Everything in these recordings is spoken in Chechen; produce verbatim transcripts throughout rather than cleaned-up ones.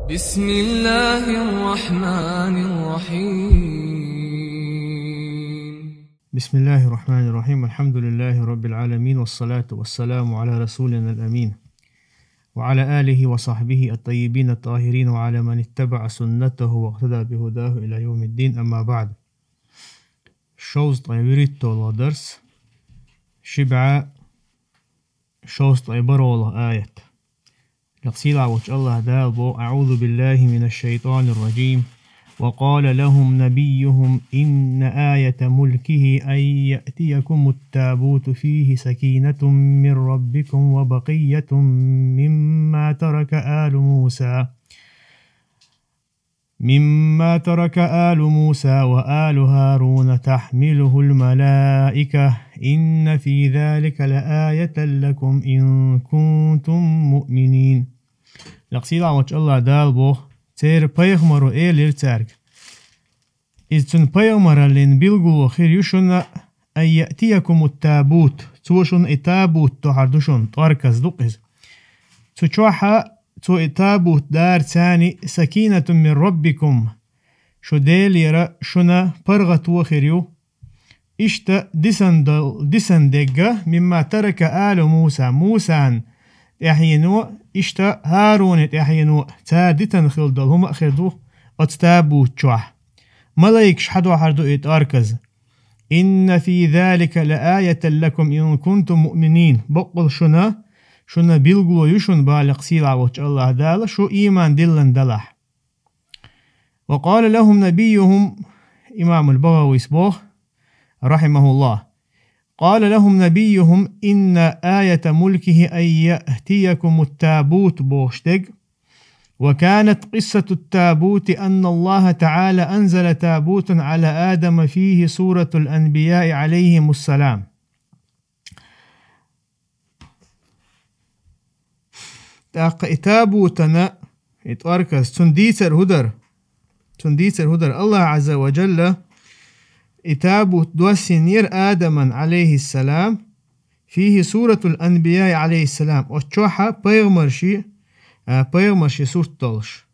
بسم الله الرحمن الرحيم. بسم الله الرحمن الرحيم. الحمد لله رب العالمين، والصلاة والسلام على رسولنا الأمين، وعلى آله وصحبه الطيبين الطاهرين، وعلى من اتبع سنته واقتدى بهداه إلى يوم الدين، أما بعد. Шовзткъе вуьрхӀитта долу дарс. Ши бӀе шовзткъе бархӀалгӀа аят. Лекха сийлахь волчу АллахӀ Дала боху: أعوذ بالله من الشيطان الرجيم. وقال لهم نبيهم إن آية ملكه أن يأتيكم التابوت فيه سكينة من ربكم وبقية مما ترك آل موسى مما ترك آل موسى وآل هارون تحمله الملائكة إن في ذلك لآية لكم إن كنتم مؤمنين. Лекха сийлахь волчу АллахӀ Дала боху: церан пайхамаро элира цаьрга: иза цуьнан пайхамараллин билгало хир ю шуна, أن يأتيكم التابوت, цо шуна и табут тохьар ду шуна, тӀорказ ду-кх иза. Цу чохь цо и табут дара царна سكينة من ربكم, шу Делера шуна паргӀато хир ю. Иштта дисан дол-, дисан дегга مما ترك آل موسى, Мусан тӀаьхьено, иштта ХӀаруна тӀаьхьено, цара дитина хилла долу хӀума а хир ду оцу табут чохь. Малайкаш хьадохьур ду и тӀорказ. إن في ذلك لآية لكم إن كنتم مؤمنين. Баккъал шуна, шуна билгало ю шуна боху лекха сийлахь волчу АллахӀ Дала, шу ийман диллина далахь. وقال لهم نبيهم, имамул БагӀавис боху, رحمه الله: قال لهم نبيهم إن آية ملكه أن يأتيكم التابوت, бохуш дерг. وكانت قصة التابوت أن الله تعالى أنزل تابوتا على آدم فيه سورة الأنبياء عليهم السلام. ТӀаккха и табутана, и тӀорказ, цунна дийцар хӀун дара? Цунна дийцар хӀун дара? АллахӀ Ӏазза ва Джалла и табут доссийнера Адаман, Ӏалайхиссалам, فيه سورة الأنبياء عليه السلام, оцу чохь пайхамарши, а, пайхамарши сурт долуш.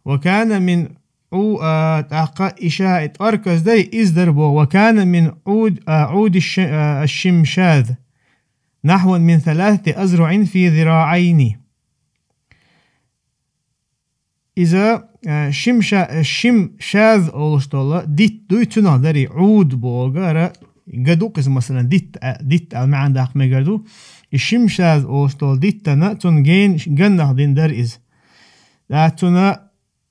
وكان من عو-, а, тӀаккха и ша и тӀорказ дай, иза дара боху. وكان من عود, а, عود الش-, а, الشمشاذ نحو من ثلاثة أذرع في ذراعين. Иза, а, шимша-, шимшаз олуш долу дитт дуй, цунах дарий, Ӏуд боху, ара, га ду-кх иза, масалан, дитт, а, дитт аьлла маьӀна даккха мегар ду. И шимшаз олуш долу диттана, цунна генаш, ганнах дина дара иза. ТӀаккха цунна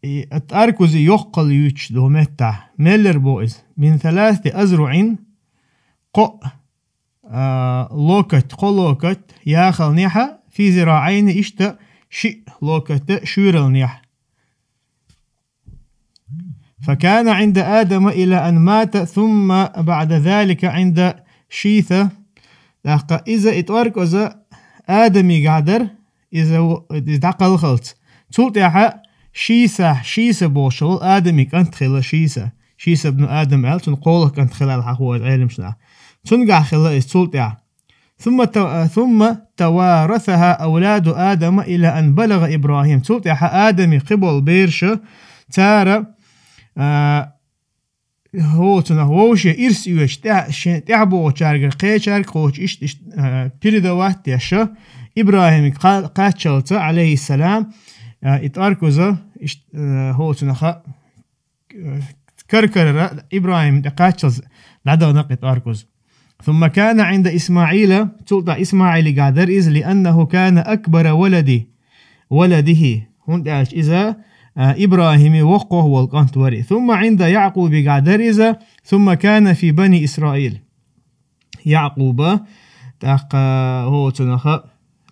и тӀоркузи йоккхал юьйцуш долу меттахь. Меллара боху иза? من ثلاثة أذرع, кхоъ, а, локоть, кхо локоть яхалнехьа, في ذراعين, иштта шиъ локоть шуьйралнехьа. فكان عند آدم إلى أن مات، ثم بعد ذلك عند شيثة. ТӀаккха иза и тӀоркузи Адамигахь дара, иза, иза дӀакхалхалц. Цул тӀаьхьа Шийса, Шийса бохуш волу Адамин кӀант хилла Шийса. Шийса ибн Адам аьлла, цуьнан кхоалгӀа кӀант хилла аьлла хьахо иза Ӏеламнаха. Цуьнгахь хилла иза цул тӀаьхьа. ثم ت-, ثم توارثها أولاد آدم إلى أن بلغ إبراهيم. Цул тӀаьхьа Адамин кхиболу бераша, цара, а, хӀо, цунах вовше ирс оьцуш, тӀаьхьа, шен тӀаьхьа бохучаьргара кхечаьрга кхочу иштта, иштта, а, передавать деш, ИбрахӀимга кха-, кхаччалца, Ӏалайхиссалам, а, и тӀоркузи, иштта, а, хӀо, цунаха, а, кар-карара ИбрахӀимна тӀе кхаччалца дӀадахана-кх и тӀоркузи. ثم كان عند إسماعيل, цул тӀаьхьа ИсмаӀилигахь дара иза, لأنه كان أكبر ولد, ولده, хӀунда аьлча иза, а, ИбрахӀиман воккхах волу кӀант вара. ثم عند يعقوبигахь дара иза, ثم كان في بني إسرائيل. Якъуба, тӀаккха хӀо цунаха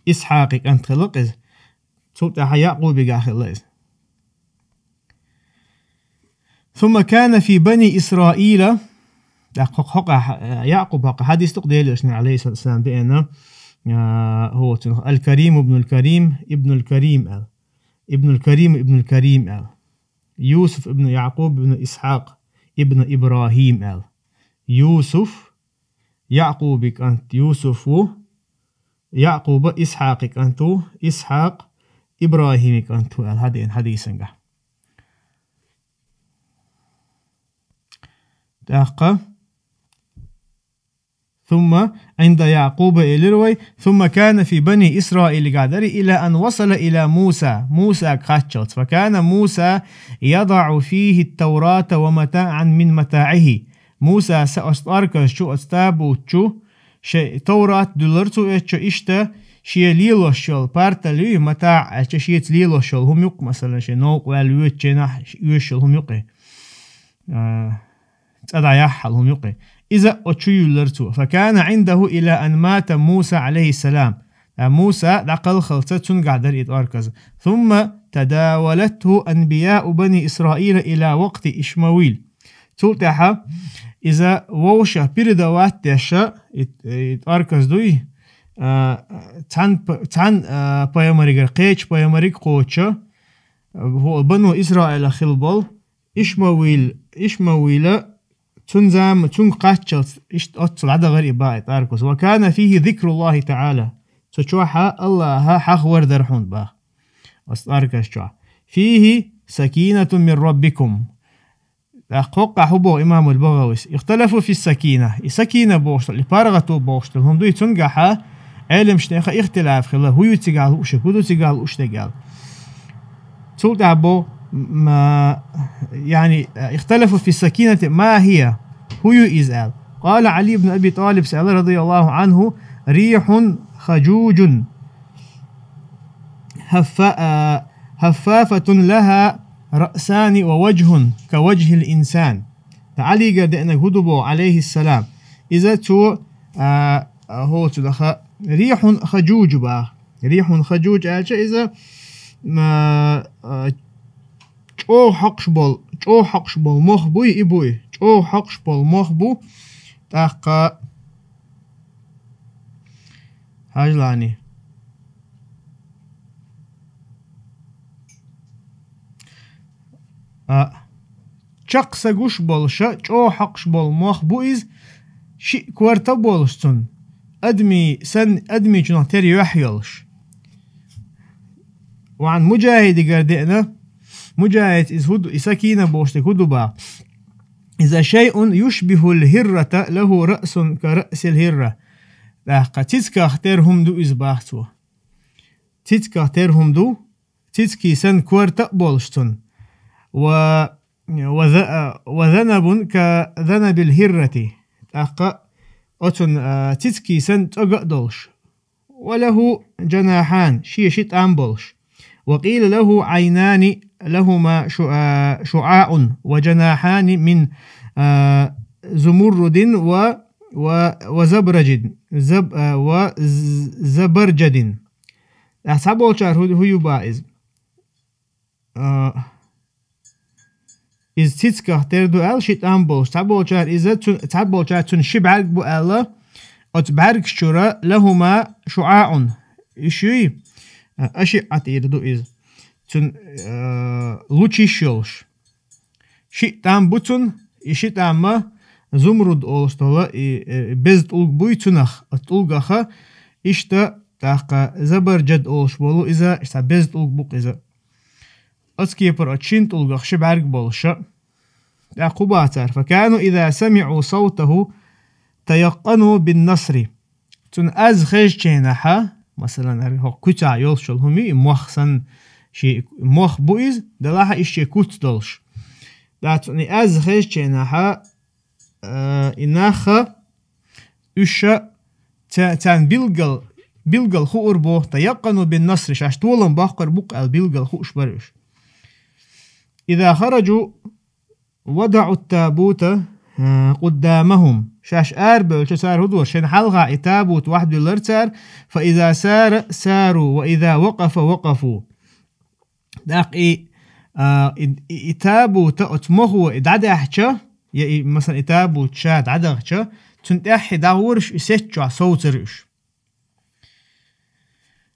Исхьакъан кӀант хилла-кх иза. Цул тӀаьхьа Якъубигахь хилла иза. ثم كان في بني إسرائيل. ТӀаккха хӀокху, хӀокху, Якъуб хӀокху хьадис ду-кх Делан Элчанера, Ӏалайхиссалату вассалам, деана, а, хӀо цунах, الكريم ابن الكريم ابن الكريم аьлла. ابن الكريم ابن الكريم аьлла. Юсуф ибн Якъуб ибн Исхьакъ ибн ИбрахӀим аьлла. Юсуф Якъубан кӀант Юсуф ву, Якъуба Исхьакъан кӀант ву, Исхьакъ ИбрахӀима кӀант ву аьлла хьадеана хьадисангахь. ТӀаккха ثم عند يعقوب элира вай, ثم كان في بني إسرائيل гӀадари إلى أن وصل إلى موسى, Мусага кхаччалц. فكان موسى يضع فيه التوراة ومتاعا من متاعه. Мусас оцу тӀорказ чу, оцу табут чу, шен Таврат дуьллура цо эцча, иштта шен лелош йолу партал юй, матаӀ аьлча, шеца лелош йолу хӀума юкъа, масалан, шен новкъа ваьлла воьдучу хенахь оьшуш йолу хӀума юкъе. А, цӀа дӀаяхьал хӀума юкъе. Иза оцу чу юьллура цо. فكان عنده إلى أن مات موسى عليه السلام. Ткъа Муса дӀакхалхалца цуьнгахь дара и тӀорказ. ثم تداولته أنبياء بني إسرائيل إلى وقت إشمعيل. Цул тӀаьхьа иза вовшах передавать деш, и, и тӀорказ дуй, а, цхьана п-, цхьана, а, пайхамаригара кхечу пайхамарига кхочуш, а, хӀу-, Бану Исраилах хилла болу, Ишмавил, Ишмавила цуьнан зама, цуьнга кхаччалц иштта оццул дӀадахара и баа и тӀорказ. وكان فيه ذكر الله تعالى. Цу чохь Аллаха хьахавар дара хьуна баха. Оцу тӀорказ чохь. فيه سكينة من ربكم. ТӀаккха хӀоккхахь хӀун боху имамул БагӀавис? اختلفوا في السكينة. И сакина бохуш долу, и паргӀато бохуш долу хӀума дуй, цуьнгахьа Ӏеламчу нехан ихтилаф хилла, хӀун ю цигахь лууш, хӀун ду цигахь лууш дерг аьлла. Цул тӀаьхьа бо, м, а, яъни, а, اختلفوا في السكينة ما هي, хӀун ю иза аьлла. قال علي بن أبي طالب аьлла, رضي الله عنه: ريح خجوج هفا-، а, هفافة لها رأسان ووجه كوجه الإنسان. Ткъа Ӏалигара деанарг хӀун ду боху, عليه السلام? Иза цо, а, а, хӀоцу даха, ريح خجوج баха. ريح خجوج аьлча, иза, м, а, а, чӀогӀа хьокхуш болу, чӀогӀа хьокхуш болу мох буй, и буй. ЧӀогӀа хьокхуш болу мох бу, тӀаккха хьажлани. А, чекх са гуш болуша, чӀогӀа хьокхуш болу мох бу иза, шиъ корта а болуш цунна, адамий сан-, адамийчунах тера юьхь йолуш. Ва Ӏан Муджахидигара деана, Муджахид иза хӀун ду, и сакина бохуш дерг хӀун ду баха? Иза: شيء يشبه الهرة له رأس كرأس الهرة. ТӀаккха цицках тера хӀума ду иза баха цо. Цицках тера хӀума ду, цицкий санна корта а болуш цунна. Ва, ва за-, а, ва занабун ка занабил хиррати. ТӀаккха оцунна, а, цицкий санна цӀога а долуш. Ва лаху жанахьан, шен ши тӀам болуш. Ва къийла лаху Ӏайнани лахума шу-, а, шуӀаъун ва жанахьани мин, а, зумуррудин ва, ва, ва забраджин, заб-, а, ва з-, забарджадин. Ахь цхьаболчара хӀу-, хӀун ю баха иза? А, иза цицках тера ду аьлла, ши тӀам болуш. Цхьаболчара иза цу-, цхьаболчара цуьнан ши бӀаьрг бу аьлла, оцу бӀаьргаш чуьра лахума шуӀаъун. Уьш юй? А, ашиъат эр ду иза. Цуьнан, а, лучиш йолуш. Ши тӀам бу цуьнан, и ши тӀам ма зумруд олуш долу, и, э, беза тӀулг буй цунах, оцу тӀулгаха, иштта, тӀаккха забарджад олуш болу иза, иштта беза тӀулг бу-кх иза. Оцу кепара оцу шина тӀулгах ши бӀаьрг болуша. ТӀаккха хӀун баха цара? Факану иза самиӀу савтаху таяккъану бин насри. Цуьнан аз хезчу хенахьа, масалан, хӀара хӀокху куьцахь йолуш йолу хӀума ю, и мох санна, шен мох бу иза, делахь а иза шен куц долуш. ТӀаккха цуьнан и аз хезчу хенахьа, а, и наха, уьш ша ца-, царна билггал, билггал хуур бу, таяккъану бин насри, шаьш толам боккхур бу-кх аьлла билггал хууш бара уьш. Иза хараджу вадаӀу ат-табута, а, къуддамахум. Шаьш арабевлча цара хӀун дора? Шайна хьалха и табут вахьдуьллура цара, фа иза сара, сару, ва иза вакъафа, вакъафу. ТӀаккха и, а, и, и, и табута оцу мохо и дӀадаьхьча, я и, масалан, и табут ша дӀадахча, цунна тӀаьххье дӀагӀора уьш, и сеца чохь совцара уьш.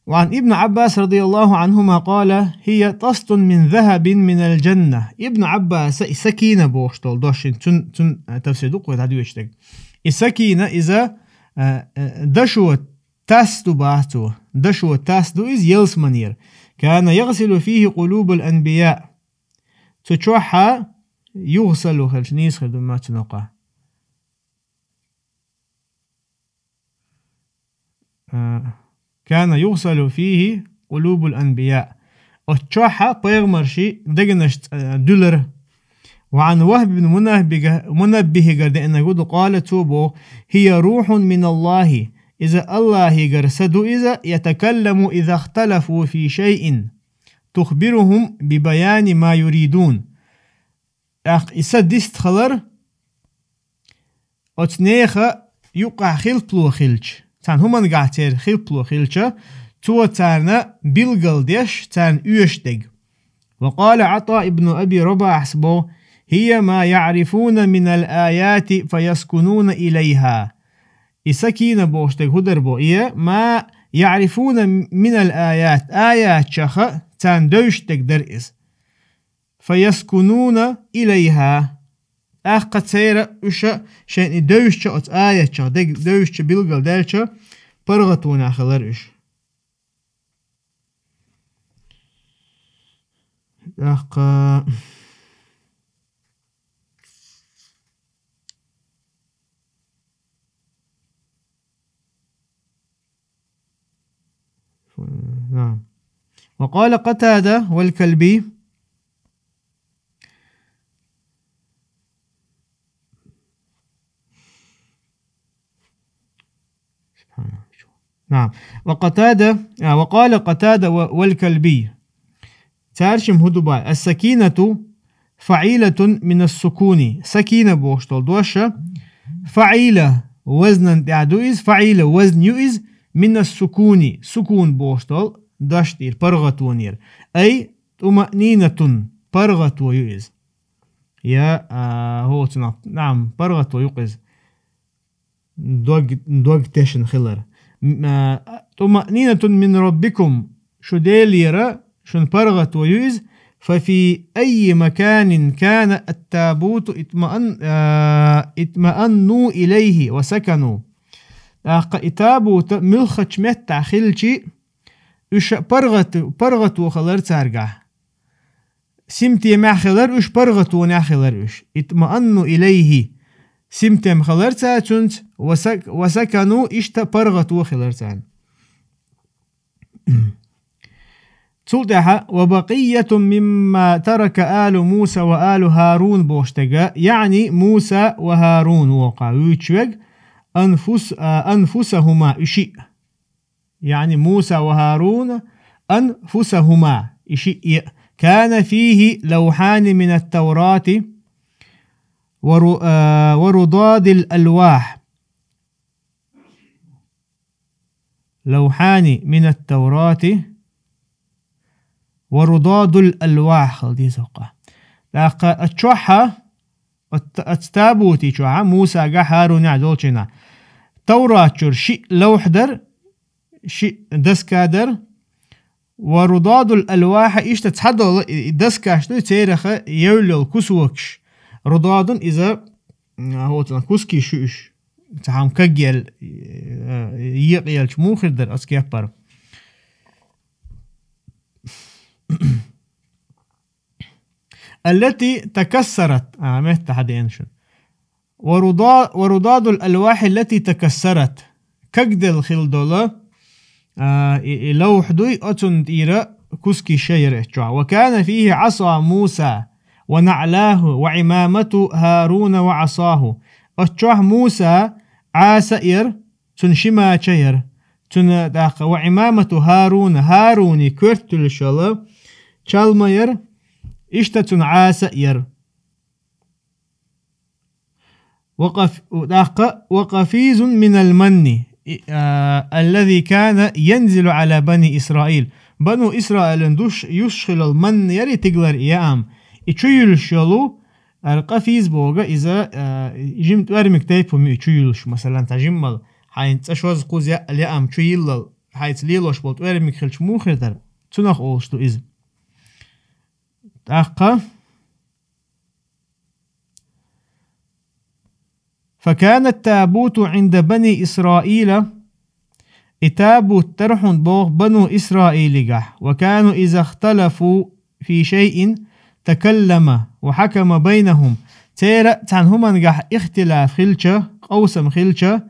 Ва Ӏан Ибн Ӏаббас радияллаху Ӏанхума къала: хӀия тӀастун мин захабин минал джанна. Ибн Ӏаббаса и сакина бохуш долу дош шин, цун, цун, а, тафсир ду-кх вай дӀадоьдуш дерг. И сакина иза, а, а, дашо тас ду баха цо. Дашо тас ду иза ялсаманера. كان يغسل فيه قلوب الأنبياء. Цу чохьа югъсалу хилча, нийса хир ду маца нокъа. А, كان يغسل فيه قلوب الأنبياء. Оцу чохьа пайхамарши дегнаш, а, дуьлар. وعن وهب بن منبه، منبهгара деанарг ду, قال, цо боху: هي روح من الله. Иза Аллахьигара са ду иза, يتكلم إذا اختلفوا في شيء، تخبرهم ببيان ما يريدون. ТӀаккха и са дистхилар, оцу нехан юкъахь хилпало хилча, царна хӀумангахь церан хилпало хилча, цо царна билгал деш, царна оьшуш дерг. وقال عطاء بن أبي رباح боху: هي ما يعرفون من الآيات فيسكنون إليها. И сакина бохуш дерг хӀун дара боху? И ما يعرفون من الآيات, аятчаха царна девзаш дерг дара иза. فيسكنون إليها. ТӀаккха церан уьш шайна и девзча оцу аятчаха, дерг девзча билгал даьлча, паргӀатонехь хилар уьш. ТӀаккха نعم. وقال قتادة والكلبي. سبحان الله. نعم. وقتادة، آه، وقال قتادة و-، والكلبي. Цаьршимма хӀун ду боху: السكينة فعيلة من السكون. Сакина бохуш долу дош, фаӀила, вазнан тӀехь ду иза, фаӀила, вазн ю иза, من السكون, сукун бохуш долу дош тӀера, паргӀатонера. أي طمأنينة, паргӀато ю иза. Я, а, хӀоцунах, наам, паргӀато ю-кх иза. Дог, дог тешна хилар. М, а, طمأنينة من ربكم, шу Делера шуна паргӀато ю иза, ففي أي مكان كان التابوت اطمأن-، а, اطمأنوا إليه وسكنوا. ТӀаккха и табута муьлххачу меттехь хилчи, уьш паргӀат-, паргӀато хилар цаьргахь. Симтемехь хилар уьш, паргӀатонехь хилар уьш. اطمأنوا إليه. Симтем хилар цаьрца цуьнца, ва сак-, وسكنوا, иштта паргӀато хилар царна. Цул тӀаьхьа: وبقية مما ترك آل موسى وآل هارون бохуш дерг, яъни Муса ва ХӀарун воккхахь вуьйцуш верг, أنفس-, а, أنفسهما, уьш шиъ. يعني موسى وهارون أنفسهما, и шиъ а. كان فيه لوحان من التوراة ورو-, а, ورضاد الألواح. لوحان من التوراة ورضاد الألواح, хала деза хӀокху. ТӀаккха а чохьа, Оцу, оцу табути чохь Мусагахь, ХӀарунехь долчу хенахь Таврат чуьра шиъ лавхь дара, шиъ доска дара, ва рудадул алвахьа, иштта цхьадолу и, и доскаш ду, церах евлла йолу кусокаш. Рудадун иза, м, хӀоцун куски шу уьш. Цхьа хӀума кагъелла, э, екъаелча муха хир дара оцу кеппара. Аллати такассарат. А, метта хьадеана шуна. Ва руда-, ва рудадул алвахьи аллати такассарат. Кагделла хила долу, а, и, и лавхь дуй, оцунна тӀера куски шайра чохь. Ва кана фихи Ӏаса Муса, ва наӀлаху, ва Ӏимамату ХӀаруна ва Ӏасаху. Оцу чохь Муса Ӏаса а яра, цуьнан шимача яра. Цуьнан тӀаккха ва Ӏимамату ХӀаруна, ХӀаруни коьрталуьйш йолу чалма яра, иштта цуьнан Ӏаса а яра. Ва къаф-, тӀаккха ва къафизун минал манни, и, а, аллази кана янзилу Ӏала бани Исраил. Бану Исраилан душ, юсуш хилла манна яра и тигалара яам. И чу юьллуш йолу, ара къафиз боху иза, а, жима тӀоьрмиг тайпа хӀума ю и чу юьллуш, масалан, цхьа жиммал хьайна цӀа шозза кхуза яа яам чу йиллал, хьайца лелош болу тӀоьрмиг хилча муха хир дара? Цунах олуш ду иза. ТӀаккха فكان التابوت عند بني إسرائيل И табут дара хьуна боху бану Исраилигахь. وكانوا إذا اختلفوا في شيء تكلم وحكم بينهم. Церан цхьана хӀумангахь ихтилаф хилча, къовсам хилча,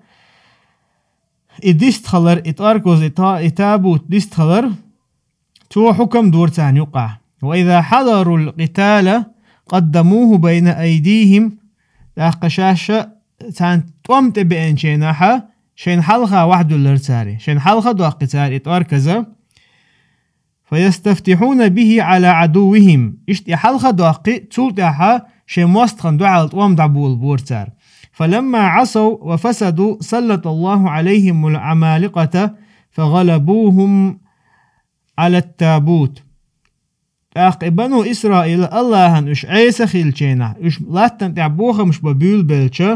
и дистхилар, и тӀоркоза, и та-, и табут дистхилар, цо хьукам дора царна юкъахь. وإذا حضروا القتال قدموه بين أيديهم. ТӀаккха шаьш царна тӀом тӀе беанченахьа, шайна хьалха вахьдуьллар цара. Шайна хьалха доккхи цара и тӀоркоза. فيستفتحون به على عدوهم. Иштта и хьалха доккхи, цул тӀаьхьа шайн мостагӀна дуьхьал тӀом дӀаболабора цара. فلما عصوا وفسدوا سلط الله عليهم العمالقة فغلبوهم على التابوت. ТӀаккха и бану Исраил Аллахьан уьш Ӏеса хилченахь, уьш латтана тӀехь бохамаш бан буьйлабелча,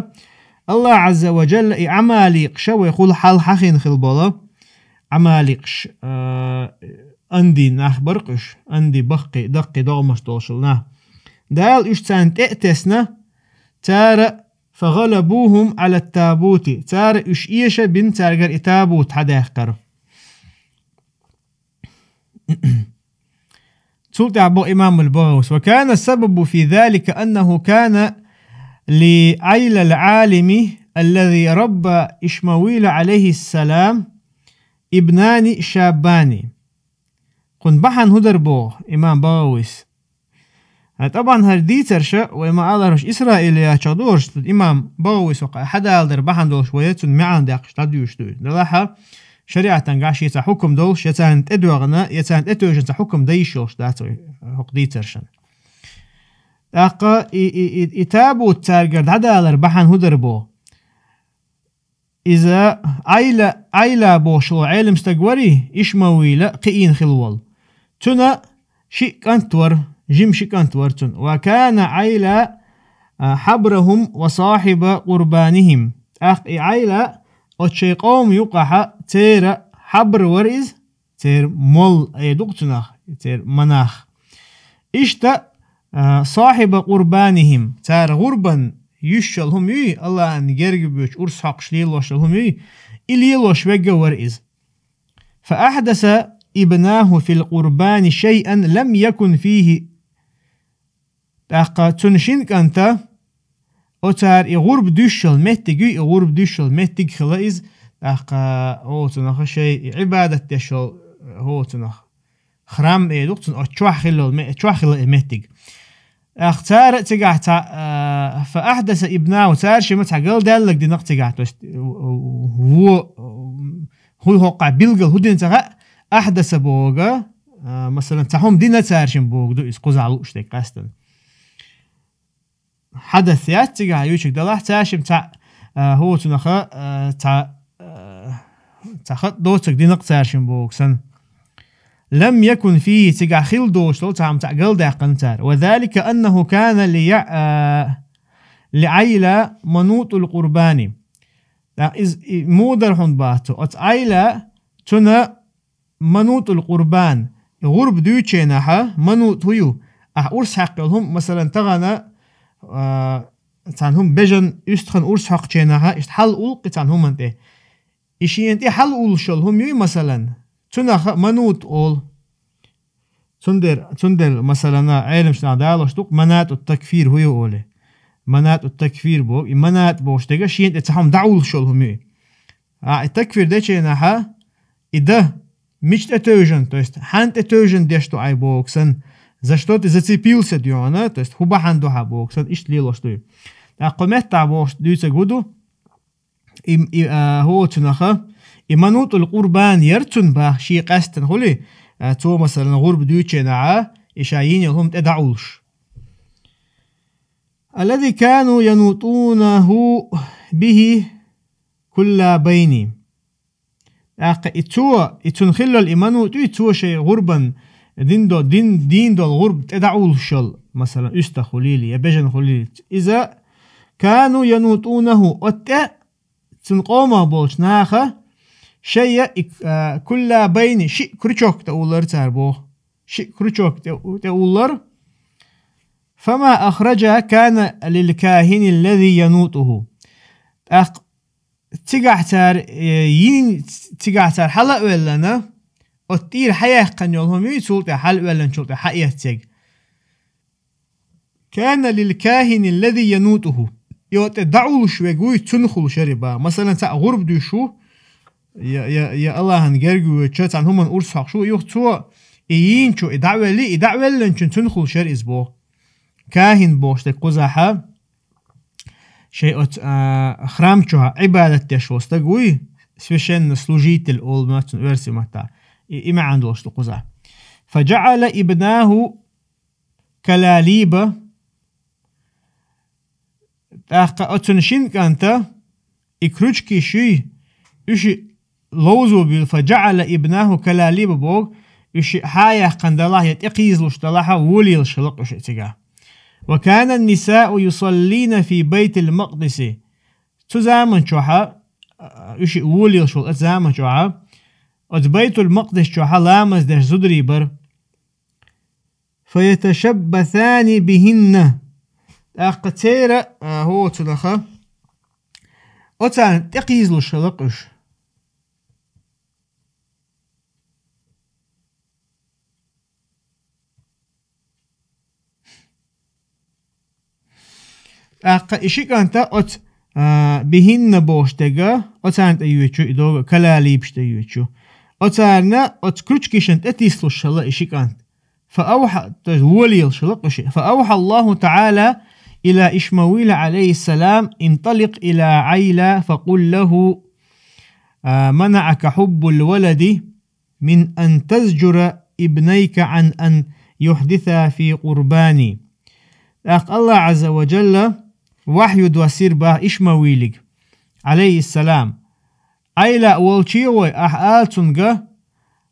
Аллахь Ӏазза ва Джалла и Ӏамаликъаш, вай хул хьалха хьахийна хила болу Ӏамаликъаш, а, анди нах бара-кх уьш, анди баккхий, даккхий догӀмаш долуш нах. Дала уьш царна тӀе а тесна, цара فغلبوهم على التابوت, цара уьш эша бина цаьргара и табут хьадаьккхира. Цул тӀаьхьа боху имам аль-БагӀавис: وكان السبب في ذلك أنه كان لعيلة العالم الذي ربى إشماويل عليه السلام ابنان شابان. Кхунна бахьана хӀун дара боху имам БагӀавис? Хьан тӀабахьана хӀара дийцарша, вай ма-аллара, хӀорш Исраилиячех ду хӀорш, имам БагӀавис хӀокху хьадала дара бахьана долуш вай цунна маьӀна даьккхича дӀадуьйцуш ду. Делахь а шариӀатангахь шен цхьа хьукам долуш, я царна тӀедоьгӀна, я царна тӀетевжина цхьа хьукам дан йиш йолуш дац вай хӀокху дийцаршна. ТӀаккха и, и, и, и табут цаьргара дӀадалар бахьана хӀун дара боху? Иза Ӏайла, Ӏайла бохуш волу Ӏелам стаг варий, Ишмавила кхиийна хила волу. Цуьнан шиъ кӀант вара, жима ши кӀант вара цуьнан. وكان عيلة, а, حبرهم وصاحب قربانهم. ТӀаккха и Ӏайла оцу шайн къоман юкъахьа церан хьабр вара иза, церан молла эр ду-кх цунах, церан монах. Иштта, а, صاحب قربانهم, цара гӀурбан юьсуш йолу хӀума юй, Аллахьан герга боьдуш, урс хьокхуш лелош йолу хӀума юй, и лелош верг а вара иза. فأحدث ابناه في القربان شيئا لم يكن فيه. ТӀаккха цуьнан шина кӀанта оцара и гӀурба дуьсуш йолу меттиг юй, и гӀурба дуьсуш йолу меттиг хилла иза, тӀаккха оцунах шайн и Ӏибадат деш йолу, оцунах храм эр ду-кх цунах, оцу чохь хилла йолу ме-, чохь хилла и меттиг. ТӀаккха цара а цигахь цхьа, а, فأحدث ابناه, цара шимма цхьа галдаьлларг дина-кх цигахь, то есть, во, хӀун хӀокхахь билггал хӀун дина ца хаьа, أحدث боху, а, масалан, цхьа хӀума дина цара шимма боху ду иза, кхузахь лууш дерг къаьстина. Хьадас яц цигахь юьйцург, делахь цара шимма цхьа, а, хӀоцунаха, а, цхьа, а, цхьа хатӀ доцург дина-кх цара шимма боху санна. لم يكن فيه, цигахь хилла доцуш долу цхьа хӀума цхьаъ галдаьккхина цара. وذلك أنه كان ليع-, а, لعيلة منوط القربان. ТӀаккха иза, и муха дара хьуна боху цо? Оцу Ӏайла цуьнан منوط القربان, и гӀурба дуьйцучу хенахьа, манут хӀун ю? Ахь урс хьаькхна йолу хӀума, масалан, тахана, а, цхьана хӀума бежана, уьстагӀана урс хьокхучу хенахьа, иштта хьалауллу-кх и цхьана хӀуманна тӀе. И шена тӀе хьалауллуш йолу хӀума юй, масалан, цунах а манут олу. Цундела, цундела, масалан, Ӏеламнаха далош ду-кх مناط التكفير хӀун ю олий. مناط التكفير боху, и манат бохуш дерг шена тӀе цхьа хӀума дӀауллуш йолу хӀума юй. А, и такфир дечу хенахьа, и дан, мича тӀетевжина, то есть, хьанна тӀетевжина деш ду Ӏай боху санна, за что ты зацепился дуьйхьана, то есть, хӀун бахьана ду хьан боху санна, иштта лелош ду. ТӀаккха кху меттахь бохуш дуьйцург хӀун ду, и, и, а, хӀоцунаха, и منوط القربان яра цуьнан боху шен къаьсттина хуьлий, а, цо, масалан, гӀурба дуьйцучу хенахьа, и ша йина йолу хӀума тӀе дӀауллуш. الذي كانوا ينوطونه به كل بين. ТӀаккха и цо, и цуьнан хиллал и манут юй, цо шайн гӀурбан дин до-, дин, дийна долу гӀурба тӀе дӀауллуш йолу, масалан, уьстагӀ хуьлийла, я бежана хуьлийла. Иза كانوا ينوطونه, оцу тӀе цуьнан къомах болчу наха шайн и, а, كل بين, шиъ крючок тӀе уллара цара боху. Шиъ крючок тӀе, тӀе уллара. فما أخرج كان للكاهن الذي ينوطه. ТӀаккха Цигахь цара, э, йийна, цигахь цара хьала а веллана, оцу тӀера хьаяьккхина йолу хӀума юй, цул тӀе хьала а велланчул тӀе хьаэццерг. «Кана лил кахини лази янутуху». И оцу тӀе дӀаулуш верг вуй, цуьнан хуьлуш яра и бах. Масалан, цхьаъ гӀурба дуьйш ву, я, я, я Аллахьан герга воьдуча цхьана хӀуманна урс хьокхуш ву, юха цо и йийначо и дӀа а велли, и дӀа а велланчун цуьнан хуьлуш яра иза боху. Кахин бохуш дерг кхузахьа, шайн оцу, а, храм чохь Ӏибадат деш волу стаг вуй, священнослужитель олу цунна оьрсийн маттахь. И, и маьӀна долуш ду кхузахь. «Фаджаъала ибнаху калалиба». ТӀаккха оцунна шина кӀанта и крючкаш юй, уьш и ловзо буьйлу, «фаджаъала ибнаху калалиба» боху, уьш и хьаяьккхина далахь я тӀекхийзалуш далахьа, волаелаш хилла-кх уьш и цигахь. «Ва кана нисау юсаллина фи байтил макъдиси». Цу заман чохьа, а, уьш и волаелаш волу оцу заман чохьа, оцу Байтул Макъдис чохьа ламаз деш зударий бара. «Фаяташаббасани бихинна». ТӀаккха церан, а, хӀоцунаха, оцарна тӀекхийзалуш хилла-кх уьш. ТӀаккха и ши кӀанта оцу, а, бихинна бохуш дерг, оцарна тӀе йоьдуш ю и догӀа, калалибаш тӀе йоьдуш ю. Оцарна оцу крючкашна тӀетислуш хилла и ши кӀант. Фа авхьа, то есть волаелаш хилла-кх уьш. «Фа авхьа Аллаху таӀала ила Ишмавила, алейхиссалам: инталикъ ила Ӏайла, факъул лаху, а, манаӀака хьуббул валади мин ан тазджура ибнайка Ӏан ан юхьдиса фи къурбани». ТӀаккха Аллах Ӏазза ва Джалла вахью доссийра бах Ишмавилига, алейхиссалам: «Ӏайла волчу гӀой, ахьа ала цуьнга,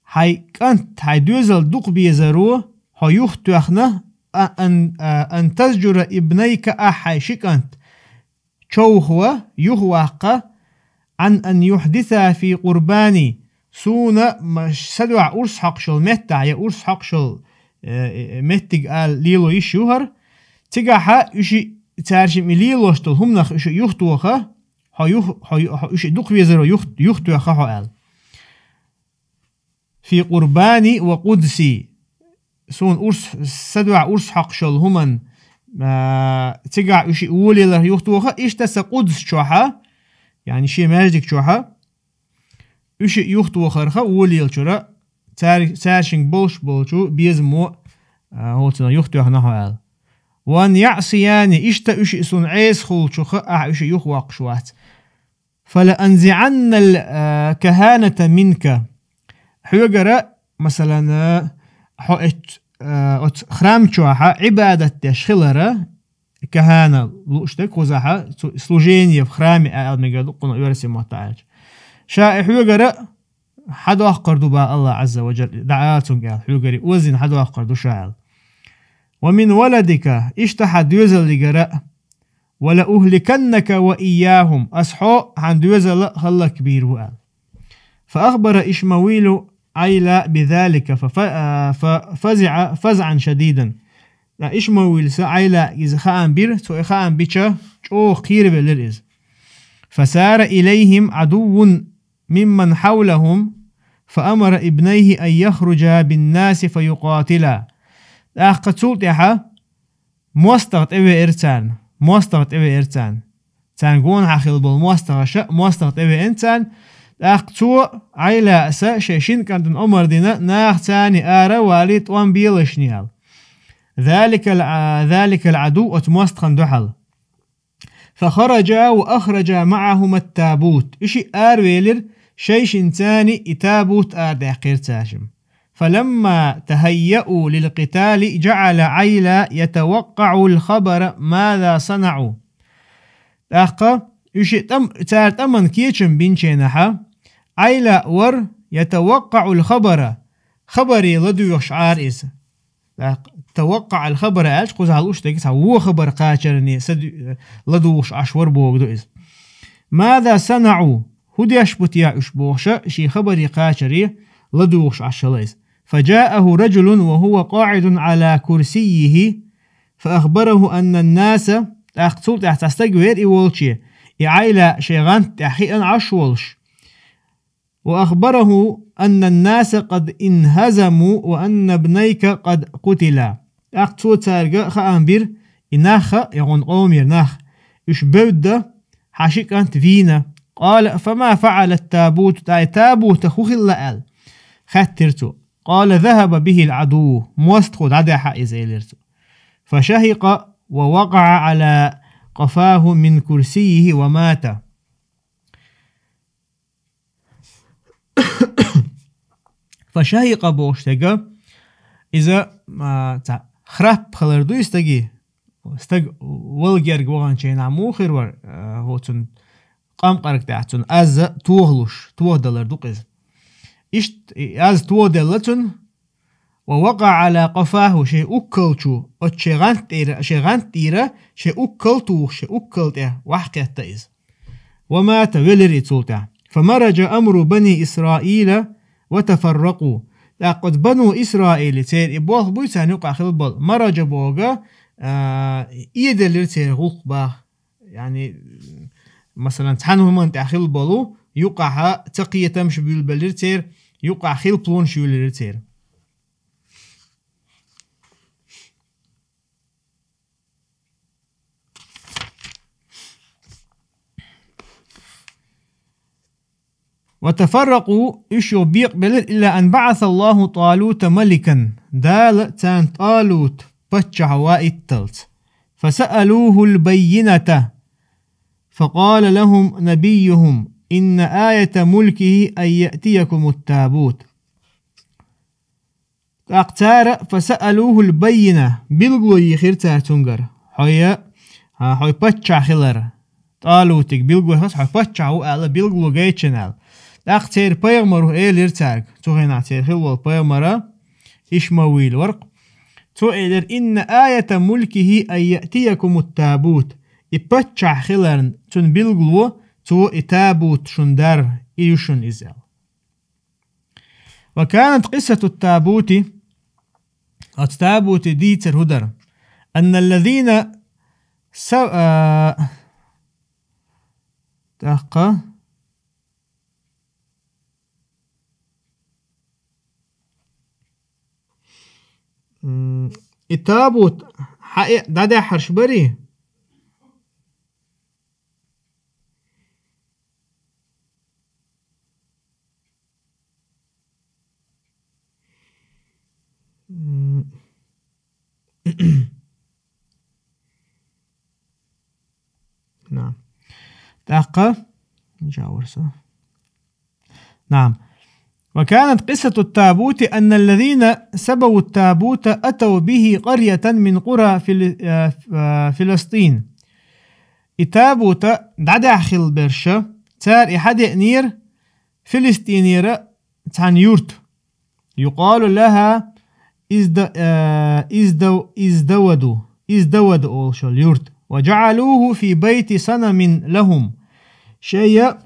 хьайн кӀант, хьайн доьзал дукха безаро хьо юхатоьхна, а, ан, а, ан тазджура ибнайка, ахьа хьайн ши кӀант човха, юхаваккха, Ӏан ан юхьдиса фи къурбани, суна ма-, са дуьхьа урс хьокхуш йолу меттехь, я урс хьокхуш йолу, э, э, меттиг ала лело йиш ю хӀара. Цигахьа уьш и, цара шимма и лелош долу хӀуманах уьш и юхатоха, хьо юх-, хьо ю-, хьо уьш и дукха везаро юх-, юхатоьхха хьо», аьлла. «Фи къурбани ва къудси». Суна урс, са дуьхьа урс хьокхуш йолу хӀуманна, а, цигахь уьш и волаелар юхатоха, иштта сан къудс чохьа, яъни шен маьждиг чохьа, уьш и юхатохарха волаелчуьра, цаьрга, цаьршинга болуш болчу безамо, а, хӀоцунах юхатоьхна хьо аьлла. «Ва ан яӀсияни», иштта уьш и суна Ӏеса хуьлучуха ахьа уьш и юхавоккхуш вац. «Фала анзиӀаннал, а, каханата минка». Хьоьгара, масалан, а, хьо эц-, а, оцу храм чохьа Ӏибадат деш хилара, кахана лууш дерг кхузахьа, цу служение в храме аьлла мегар ду кхунах оьрсийн маттахь аьлча. Ша и хьоьгара хьадоккхур ду бах Аллах Ӏазза ва Джалла, дӀаала цуьнга аьлла, хьоьгара озийна хьадоккхур ду ша аьлла. «Ва мин валадика», иштта хьан доьзаллигара а, «ва ла ухликаннака ва ийяхум», ас хьо, хьан доьзал а хӀаллакбийр ву аьлла. «Фа ахбара Ишмавилу Ӏайла бизалика, фа, фа, а, фа фазиӀа фазӀан шадидан». Ткъа Ишмавилса Ӏайла иза хаам бира, цо и хаам бича, чӀогӀа кхеравелира иза. «Фа сара илайхим Ӏадуввун мимман хьавлахум, фа амара ибнайхи ан яхружа биннаси фа юкъатила». ТӀаккха цул тӀаьхьа мостагӀа тӀевеара царна, мостагӀа тӀевеара царна. Царна гонахьа хилла болу мостагӀаша мостагӀа тӀевеана царна, тӀаккха цо Ӏайла а са шайн шина кӀантана омар дина, наха царний ара а валий, тӀом белашний аьлла. Заликал, а, заликал Ӏаду оцу мостагӀана дуьхьал. «Фа хараджа ва ахраджа маӀахума ат-табут». Уьш и аравелира, шайшинца царний и табут арадаьккхира цаьршимма. «Фаламма тахайяу лил къитали, джаӀала Ӏайла ятаваккъаӀул хабара маза санаӀу». ТӀаккха уьш и тӀам-, цара тӀаман кечам бинченахьа, Ӏайла вара ятаваккъаӀул хабара, хабаре ладоьгӀуш Ӏара иза. ТӀаккха таваккъаӀал хабара аьлча, кхузахь лууш дерг цхьа вон хабар кхачарне са ду-, ладугӀуш Ӏаш вара бохург ду иза. «Маза санаӀу», хӀун деш бу те уьш бохуша, шен хабаре кхачаре ладугӀуш Ӏаш хилла иза. «Фаджааху раджулун ва хӀува къаӀидун Ӏала курсиййихи, фа ахбараху аннан наса», тӀаккха цул тӀаьхьа цхьа стаг веара и волче, и Ӏайла шайн гӀанта тӀехь хиъна Ӏаш волуш. وأخبره أن الناس قد انهزموا وأن ابنيك قد قتلا. ТӀаккха цо цаьрга хаам бира, и нах а, и хьуна къомера нах, уьш бевдда, хьан ши кӀант вийна. قال: فما فعل التابوت؟ ТӀаккха и табутах хӀун хилла аьлла, хаьттира цо. قال: ذهب به العدو. МостагӀа дӀадаьхьа иза, элира цо. فشهق ووقع على قفاه من كرسيه ومات. فشهق бохуш дерг, иза, а, цхьа храп хилар дуй стаге? Стаг вала герга ваханчу хенахь муха хир вара, а, хӀо цунна къамкъарг тӀехь цунна аз тохалуш, тохадалар ду-кх иза. Иштта и аз тохаделла цунна, ووقع على قفاه, шен уккал чу, оцу шен гӀант тӀера, шен гӀант тӀера, шен уккал тухуш, шен уккал тӀе ваьхьакхетта иза. ومات, велира и цул тӀаьхьа. فمرج أمر بني إسرائيل وتفرقوا. ТӀаккха оцу Бану Исраили, церан и болх буй царна юкъахь хилла болу, мараджа боху, а, эделира церан гӀуллакх баха. Яъни, масалан, цхьана хӀуманна тӀехь хилла болу, юкъахь цакхетамаш буьйлабелира церан, юкъахь хилла планаш юьйлира церан. وتفرقوا, уьш юха бекъабелира, إلا أن بعث الله طالوت ملكا, Дала царна ТӀалут паччахь ваитталц. فسألوه البينة، فقال لهم نبيهم: إن آية ملكه أن يأتيكم التابوت. ТӀаккха цара, فسألوه البينة, билгало йийхира цара цуьнгара. Хьо я, а, хьо паччахь хилар. ТӀалутиг билгало хилар, хьо паччахь ву аьлла, билгало гайтина аьлла. ТӀаккха церан пайхамаро элира цаьрга, цу хенахь церан хилла волу пайхамар Ишмавил вара-кх. Цо элира: إن آية ملكه أن يأتيكم التابوت. И паччахь хиларна цуьнан билгало, цо и табут шуна дарра, и ю шуна иза аьлла. وكانت قصة التابوت, оцу табутан дийцар хӀун дара? أن الذين س-, а, тӀаккха, м, и табут хьаэа дӀадаьхьарш барий? М. نعم. تحقق. نعم. وكانت قصة التابوت أن الذين سبوا التابوت أتوا به قرية من قرى فل-، آه، آه، فلسطين. И табута дӀадаьхьа хилла берш, цара и хьадеънера Филистинера цхьана юрта. يقال لها إزد-، آه، إزدو-، إزدود. Издавад олуш йолу юрт. وجعلوه في بيت صنم لهم. Шайа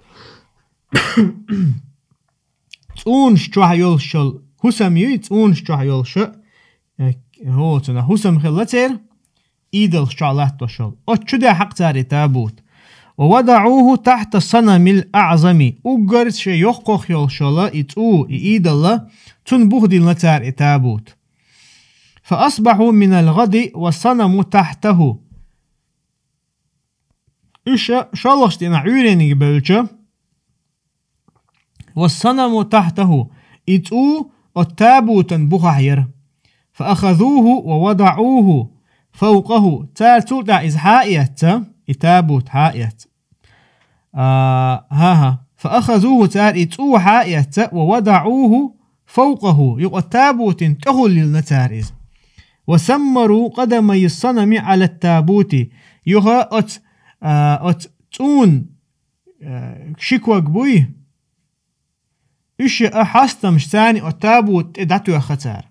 цӀунаш чохь йолуш йолу хӀусам юй, цӀунаш чохь йолуш, э, хӀо, цунах хӀусам хилла церан, идолаш чохь латтош йолу. Оцу чу даьхьа-кх цара и табут. ووضعوه تحت الصنم الأعظم. Уггар шен йоккхах йолуш йолу и цӀу, и идол, цунна буха диллина цара и табут. فأصبحوا من الغد والصنم تحته. Уьш шолгӀачу дийнахь Ӏуьйрениг бевлча, والصنم تحته, и цӀу оцу табутан бухахь яра. فأخذوه ووضعوه فوقه. Цара цул тӀаьхьа иза хьа а эцна, и табут хьа а эцна. А, хӀан-хӀа. فأخذوه, цара и цӀу хьа а эцна, ووضعوه فوقه, юха оцу табутан тӀехула лиллина цара иза. وسمروا قدمي الصنم على التابوت. Юха оцу, а, оцу цӀун, а, ши ког буй, уьш а хьастамаш царна оцу табут тӀе дӀатоьхна цара.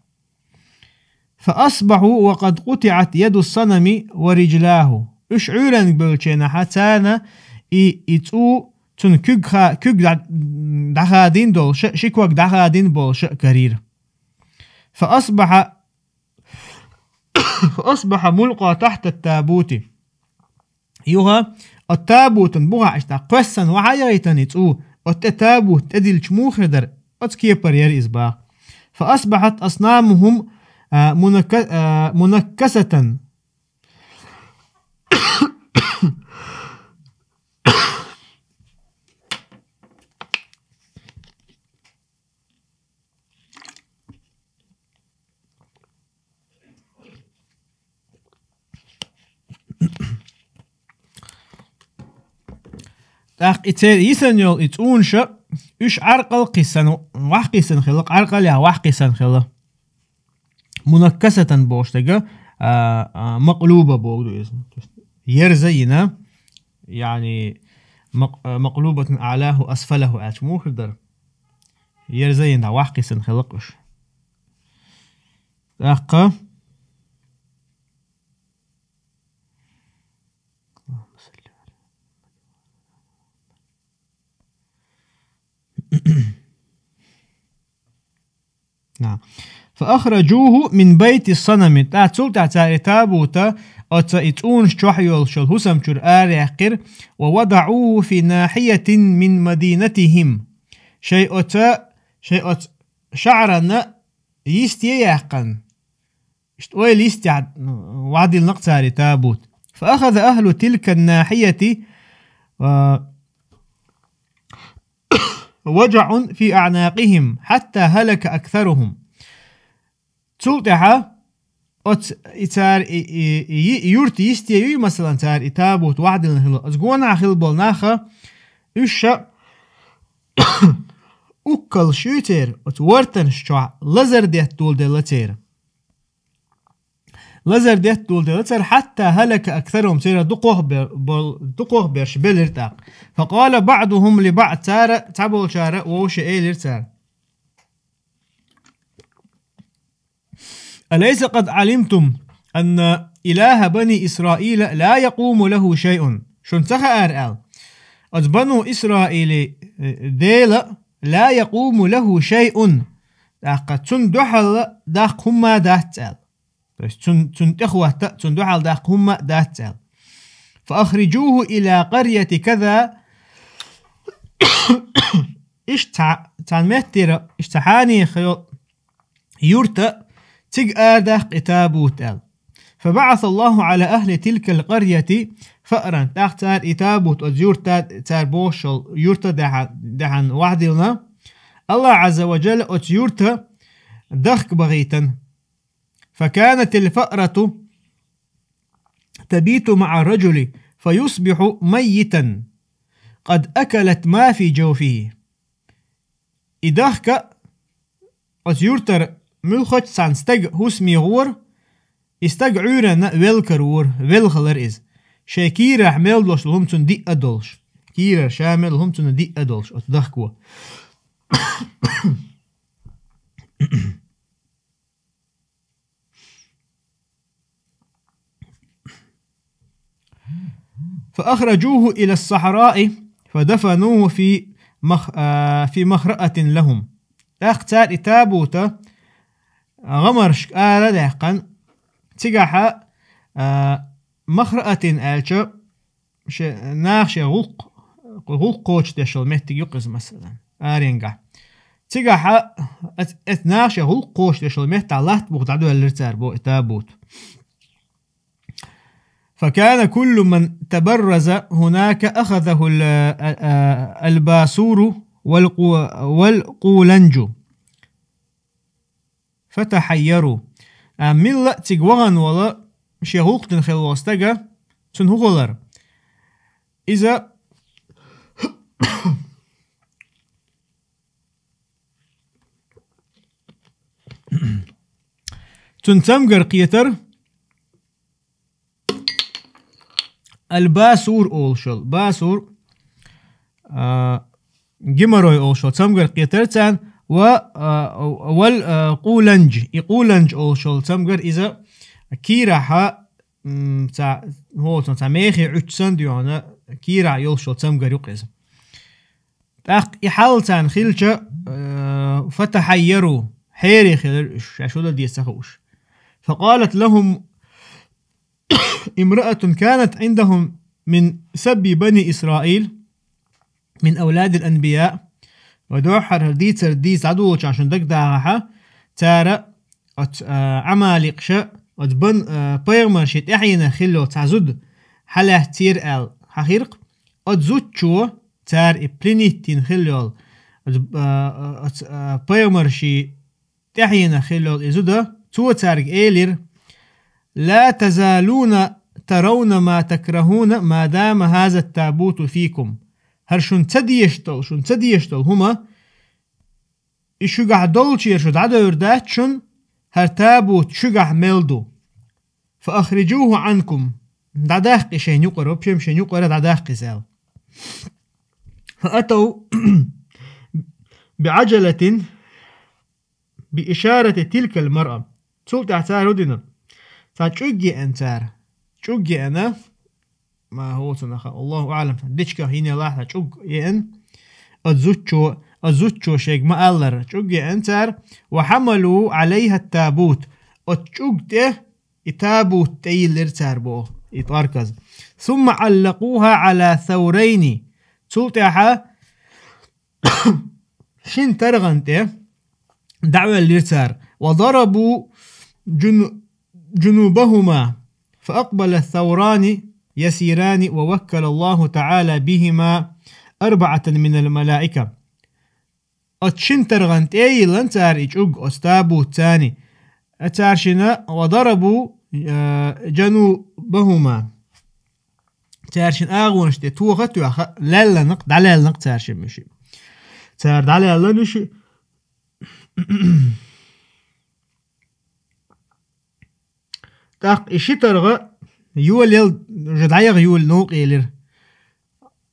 فأصبحوا وقد قطعت يد الصنم ورجلاه. Уьш Ӏуьйрениг бевллачу хенахь царна и, и цӀу, цуьнан куьг ха-, куьг дӀа-, дӀахадийна долуш, ши ког дӀахадийна болуш карийра. فأصبح، فأصبح ملقى تحت التابوت. Юха От табутан бухахь иштта кхоьссана вахьа яхийтана и цӀу, от тӀе табут тӀедиллича муха хир дара, оцу кепара яра иза баха. فأصبحت أصنامهم، а, منك-، а, منكسة. ТӀаккха и церан йисана йолу и цӀунаша, уьш Ӏаркъал кхиссана, вахь кхиссана хилла, Ӏаркъалехь вахь кхиссана хилла. Мунаккасатан бохуш дерг, а, а, макълуба боху ду иза. То есть ерза йина, яъни мак-, а, макълубатан аълаху асфалаху аьлча муха хир дара? Ерза йина, вахь кхиссана хилла уьш. ТӀаккха. На. فأخرجوه من بيت الصنم. ТӀаккха цул тӀаьхьа цара и табута оцу и цӀунаш чохь йолуш йолу хӀусам чуьра араяьккхира, ووضعوه في ناحية من مدينتهم. Шайн оцу, шайн оцу шахьарна йисте яьккхина. Иштта ойла йистехь, ну, вадилнакъ цара и табут. فأخذ أهل تلك الناحية، а, وجع في أعناقهم حتى هلك أكثرهم. Цул тӀаьхьа оц-, и цара и, и, и, и юрт йисте юй, масалан, цара и табут вадилна хилла. Оцу гонахь хилла болу наха, уьш ша уккалш юй церан, оцу вартанаш чохь лазар детта доладелла церан. Лазар детта доладелла цара, حتى هلك أكثرهم, церан дукхох бер-, бол-, дукхох берш белира тӀаккха. فقال بعضهم لبعض, цара, цхьаболчара вовше элира цара: أليس قد علمتم أن إله بني إسرائيل لا يقوم له شيء؟ Шуна ца хаьара аьлла, оцу бану Исраили, э, Дела, لا يقوم له شيء, тӀаккха цунна дуьхьал даккха хӀумма дац аьлла. То есть цун-, цунна тӀехӀотта, цунна дуьхьал даккха хӀумма а дац аьлла. فأخرجوه إلى قرية كذا. Иштта цхьа-, цхьана меттера, иштта цхьа хьанехайо юрта, цига арадаккха и табут аьлла. فبعث الله على أهل تلك القرية فأرا. ТӀаккха цара и табут оцу юрта, цара бохуш йолу юрта дехьа-, дехьа вадилна. АллахӀ Ӏазза ва Джалла оцу юрта дахка бахийтина. فكانت الفأرة تبيت مع الرجل فيصبح ميتا قد أكلت ما في جوفه. И дахка оцу юртара муьлххачу цхьана стага хӀусаме гӀора, и стаг Ӏуьйранна велла карора, велла хилира иза. Шайн кийрахь мел долуш долу хӀума цунна диъа долуш. Кийрара ша мел хӀума цунна диъа долуш, оцу дахко. فأخرجوه إلى الصحراء فدفنوه في مخ-، آه، في مخرأة لهم. ТӀаккха цара и табута гӀамаршка ара а даьккхина, цигахьа, а, Махраатин аьлча, ше-, наха шен гӀуллакх-, гӀуллакх кхочушдеш йолу меттиг ю-кх иза, масалан, аренгахь. Цигахьа, эц-, эц-, наха шен гӀуллакх кхочушдеш йолу меттахь латта буха дӀадоьллира цара бо и табут. فكان كل من تبرز هناك أخذه ال-، الباسور والقو-، والقولنج. فتحيروا. А милла а цига вахана вала, шен гӀуллакх дина хилла волу стага, цунна хӀун хилара? Иза цунна цамгар кхетара, Аль-Басур олуш йолу. Басур, а, геморрой олуш йолу цамгар кхетара царна, ва, а, вал, а, къуланж. И къуланж олуш йолу цамгар иза кийрахьа, м, ца, хӀоцун ца мехе Ӏуьтту санна дуьхьана кийрахь йолуш йолу цамгар ю-кх иза. ТӀаккха и хьал царна хилча, э, فتحيروا, хьере хилира уьш, шаьш хӀун дан деза ца хууш. فقالت لهم امرأة كانت عندهم من سب بني إسرائيل من أولاد الأنبياء. Ва дуьххьара дийцар дийца дӀадолчахь шун дагадахахьа, цара оц, а, Ӏамаликъаша, оц бан, а, пайхамарши тӀаьхьенах хилла йолу цхьа зуда хьалаьццера аьлла хьахиркх, оц зудчо цара и пленить дина хилла йолу, оц, а, оц, а, пайхамарши тӀаьхьенах хилла йолу и зуда, цо цаьрга элира: «لا تزالون ترون ما تكرهون ما دام هذا التابوت فيكم». ХӀара шун ца дезаш долу, шун ца дезаш долу хӀума, и шуьгахь долчера шу дӀадевр дац шун, хӀара табут шуьгахь мел ду. «فأخرجوه عنكم». ДӀадаккхи шайн юкъара, вообще шайн юкъара дӀадаккхи иза аьлла. «فأتوا بعجلة بإشارة تلك المرأة». Цул тӀаьхьа цара хӀун дина? Цхьа чӀуг еана цара. ЧӀуг еана, ма хӀоцанаха, Аллаху аӀлам, дечигах йина елахь цхьа чӀуг еана. Оцу зудчо, оцу зудчо шайга ма-аллара, чӀуг еана цара. «وحملوا عليها التابوت». Оцу чӀуг тӀе и табут тӀейиллира цара боху, и тӀорказ. «ثم علقوها على ثورين». Цул тӀаьхьа шина таргӀан тӀе дӀавоьллира цара. «وضربوا جن-، جنوبهما فأقبل الثوران يسيران ووكل الله تعالى بهما أربعة من الملائكة». Оцу шина таргӀан тӀе а йиллина цара и чӀуг оцу табутца. Цара шина «وضربوا», а, «جنوبهما». Цара шина агӀонаш тӀе тоха а тоьхна, лаьлланакъ, дӀалаьлланакъ цара шина муьши. Цара дӀалаьлла муьши. ТӀаккха и ши таргӀа йолаелла, уже дӀаяха йолаелла новкъа элира.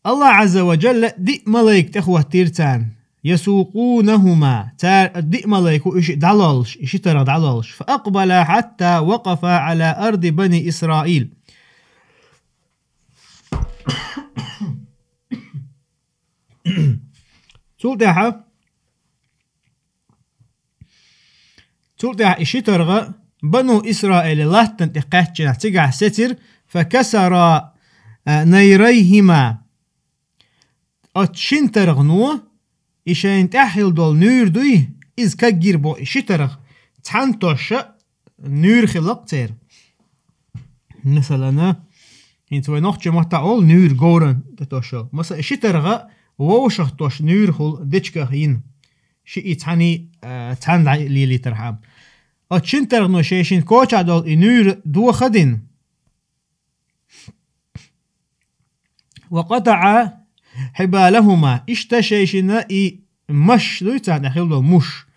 Аллах Азза ва Джалла диъ малайк тӀехӀоттийра царна. «يسوقونهما». Цара диъ малайко уьш дӀалоллуш, и ши таргӀа дӀалоллуш. «فأقبلا حتى وقفا على أرض بني إسرائيل». Цул тӀаьхьа, цул тӀаьхьа и ши таргӀа Бану Исраилан латтана тӀе кхаьччинехь цигахь сецира, «فكسرا», а, «نيريهما». Оцу шина таргӀано и шайна тӀехь хилла долу нуьйр дуй, иза кагйира боху и ши таргӀа, цхьаьна тосуш нуьйр хилла-кх церан. Масалана, хӀинца вай нохчийн маттахь олу нуьйр говран тӀе тосуш йолу. Масала, и ши таргӀа вовшах тосуш нуьйр хуьлу дечигах йина. Шиъ цхьаьний, а, цхьаьна дӀа лелийтархьама. Оцу шина таргӀано шайн-шайн кочахь долу и нуьйр доха а дина. «وقطعا حبالهما». Иштта шайшинна и муш дуй царна тӀехь хилла долу муш.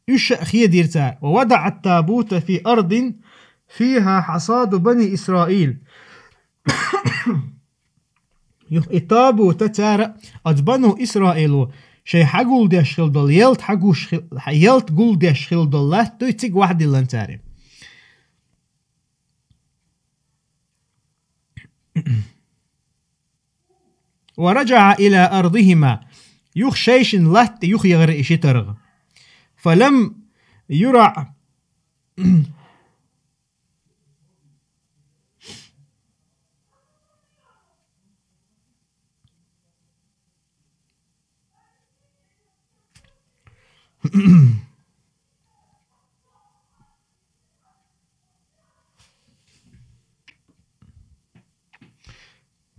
Уьш а хедира цара. «ووضعا التابوت في أرض فيها حصاد بني إسرائيل». Юха и табута цара оцу Бану Исраило шайн хьагулдеш хилла долу, ялта хьагуш хи-, ялта гулдеш хилла долу латта дуй, цига вахьдиллина цара. «ورجعا إلى أرضهما». Юха шайшинна латта юха яхара и ши таргӀа. «فلم يرع».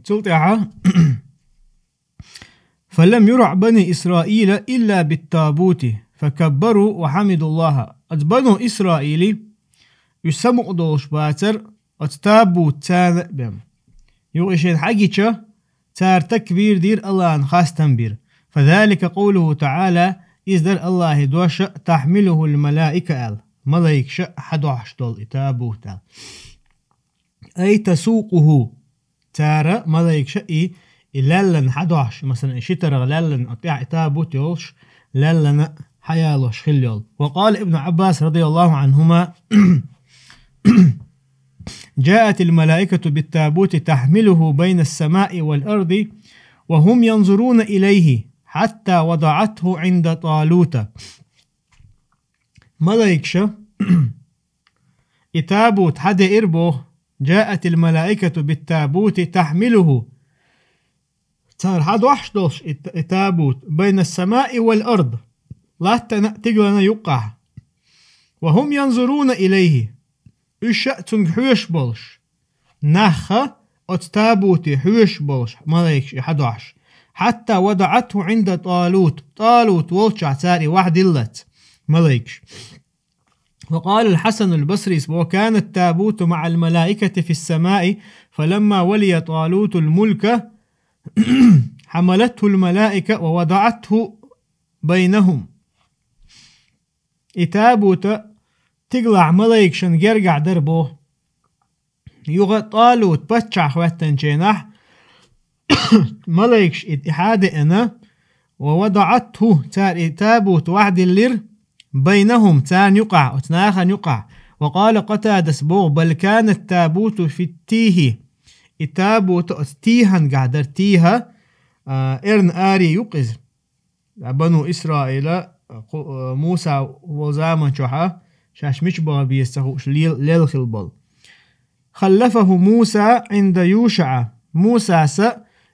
Цул тӀаьхьа: «فلم يرع بني إسرائيل إلا بالتابوت فكبروا وحمدوا الله». Оцу Бану Исраили уьш самукъадолуш бацара оцу табутца а бен. Юха и шайна хьагича, цара такбир дира, Аллахьан хастам бира. «فذلك قوله تعالى», иза дара Аллахьан дош: «تحمله الملائكة», аьлла. Малайкаша хьадохьуш долу и табут аьлла. «أي تسوقه». Цара, малайкаша и, и лаьллана хьадохьуш, масалан, и ши таргӀа лаьллана, тӀехь и табут йолуш, лаьллана хьаялош хилла йолу. «وقال ابن عباس رضي الله عنهما: جاءت الملائكة بالتابوت تحمله بين السماء والأرض وهم ينظرون إليه حتى وضعته عند طالوت». Малайкаша и табут хьадеира боху جاءت الملائكة بالتابوت تحمله. Цар хьадохьуш долуш и, и табут, بين السماء والأرض, латтана а, тигалана а юккъехь. وهم ينظرون إليه. Уьш а цунга хьоьжуш болуш. Нахха оцу табуте хьоьжуш болуш малайкаш и хьадохьуш. حتى وضعته عند طالوت. ТӀалут волчохь цара и вахьа диллалц малайкаш. وقال الحسن البصري: وكان التابوت مع الملائكة في السماء، فلما ولي طالوت الملك حملته الملائكة ووضعته بينهم. И табута тигалахь малайкашна гергахь дара боху. Юха ТӀалут паччахь хӀоьттинчу хенахь, малайкаш и тӀаьхьа а деана, ووضعته, цара и табут вахьа диллира, بينهم, царна юкъахь, оцу нахана юкъахь. وقال قتادة боху: بل كان التابوت في التيه. И табут оцу тийхангахь дара, тийха, а, эрна аре юкъа иза. Бану Исраила, кху-, Муса волу заман чохь а, шаьш мича баха беза ца хууш лел-, лелла хилла болу. خلفه موسى عند يوشع. Мусас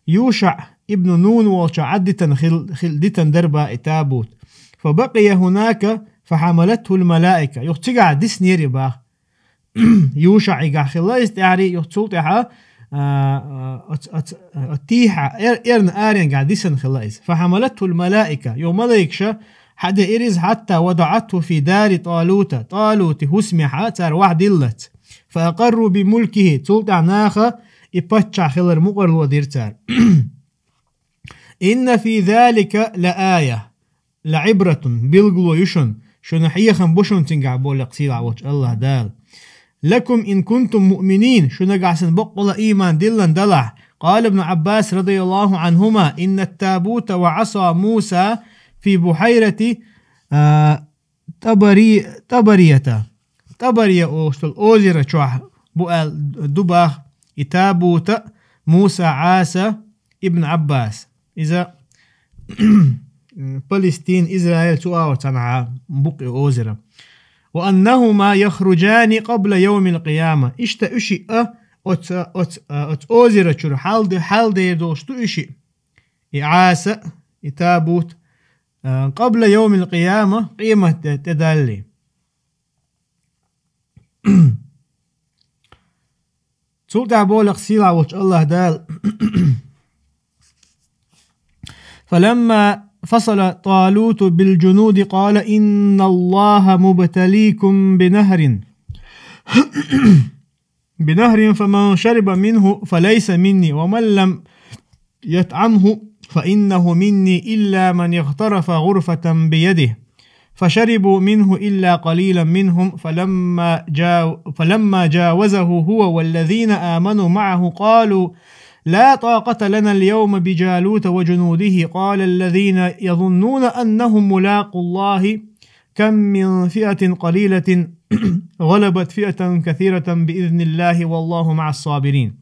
Юшаъ ибн Нун волчохь Ӏаддитана хил-, хил-, дитина дара бах и табут. فبقي هناك فحملته الملائكة. Юха цигахь диснера и бах. Юшаъигахь хилла иза тӀаьхьарий, юха цул тӀаьхьа, а, а, оц-, оц-, а, тийхьа, эр-, эрна аренгахь дисина хилла иза. فحملته الملائكة, юха малайкаша хьадеира иза, حتى وضعته في دار طالوت, ТӀалути хӀусамехь цара вахьа диллалц. فأقروا بملكه, цул тӀаьхьа наха и паччахь хилар мукъарло дира цара. إن في ذلك لآية, لعبرة, билгало ю шуна, шуна хьехам бу шуна цуьнгахь боху лекха сийлахь волчу АллахӀ Дала. لكم إن كنتم مؤمنين, шу нагахь санна баккъала ийман диллина далахь. قال ابن عباس رضي الله عنهما: إن التابوت وعصا موسى في بحيرة, а, ТӀабари-, ТӀабарията. ТӀабария олуш долу озера чохь бу аьлла ду бах и табута Муса Ӏаса ибн Ӏаббас. Иза Палестин, Израиль цу агӀор цхьаьнахьа бу-кх и озера. وأنهما يخرجان قبل يوم القيامة. Иштта уьш а оцу, оцу, оцу озера чуьра хьалде-, хьалдер долуш ду уьш а. И Ӏаса, и табут, а, قبل يوم القيامة, къематде тӀедалле. Цул тӀаьхьа боху лекха сийлахь волчу АллахӀ Дала: فلما فصل طالوت بالجنود قال إن الله مبتليكم بنهر بنهر فمن شرب منه فليس مني ومن لم يطعمه فإنه مني إلا من اغترف غرفة بيده. فشربوا منه إلا قليلا منهم فلما جا-، فلما جاوزه هو والذين آمنوا معه قالوا لا طاقة لنا اليوم بجالوت وجنوده قال الذين يظنون أنهم ملاقو الله كم من فئة قليلة غلبت فئة كثيرة بإذن الله والله مع الصابرين.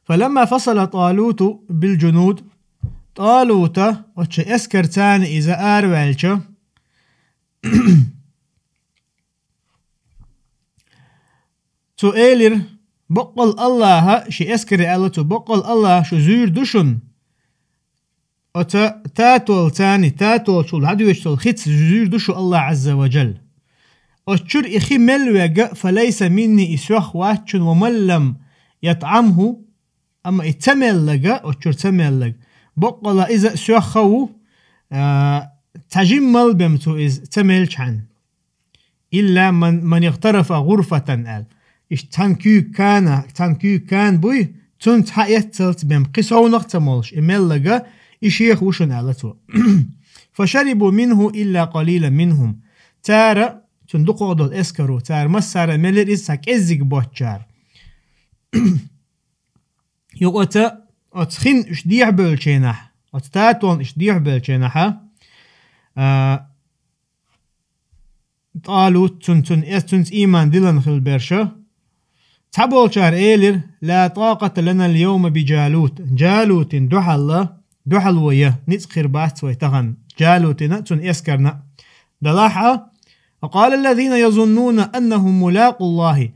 فلما فصل طالوت بالجنود, ТӀалута оцу эскарца иза араваьлча, цо элира: «Баккъал АллахӀа, ши эскаре аьлла цо, баккъал АллахӀа шу зуьйр ду шуна». Оцу татолца, татолчул дӀадоьдуш долу хица зуьйр ду шу АллахӀ Ӏазза ва Джалла. Оцу чуьра и хи мел вега, فليس مني, и соьх вац шуна, ومن لم يطعمه, амма и ца меллага, оцу чуьра ца меллага, баккъала иза соьх ха ву, а, цхьа жиммал бен цо иза ца мелчхьана. «إلا من، من اغترف غرفة», аьлла. Иштта цхьана куьйга кана, цхьана куьйга кана буй, цунна цхьа эццалц бен, кхин совнах а ца молуш, и меллага, и шех ву шуна, аьлла цо. «فشربوا منه إلا قليلا منهم». Цара, цунна дукхах долу эскаро, цара массара а мелира иза, цхьа кӀеззиг боцчара. Юха оцу, оцу хин уьш дехьабевллачу хенахь, оцу татолна уьш дехьабевллачу хенахь, а, ТӀалут, цун-, цун-, эс-, цуьнца ийман диллина хилла берш, цхьаболчара элира: «لا طاقة لنا اليوم بجالوت». Джалутина дуьхьал, дуьхьало ян ницкъ хир бац вай тахана Джалутина а, цуьнан эскарна а. Делахь а, «وقال الذين يظنون أنهم ملاقو الله».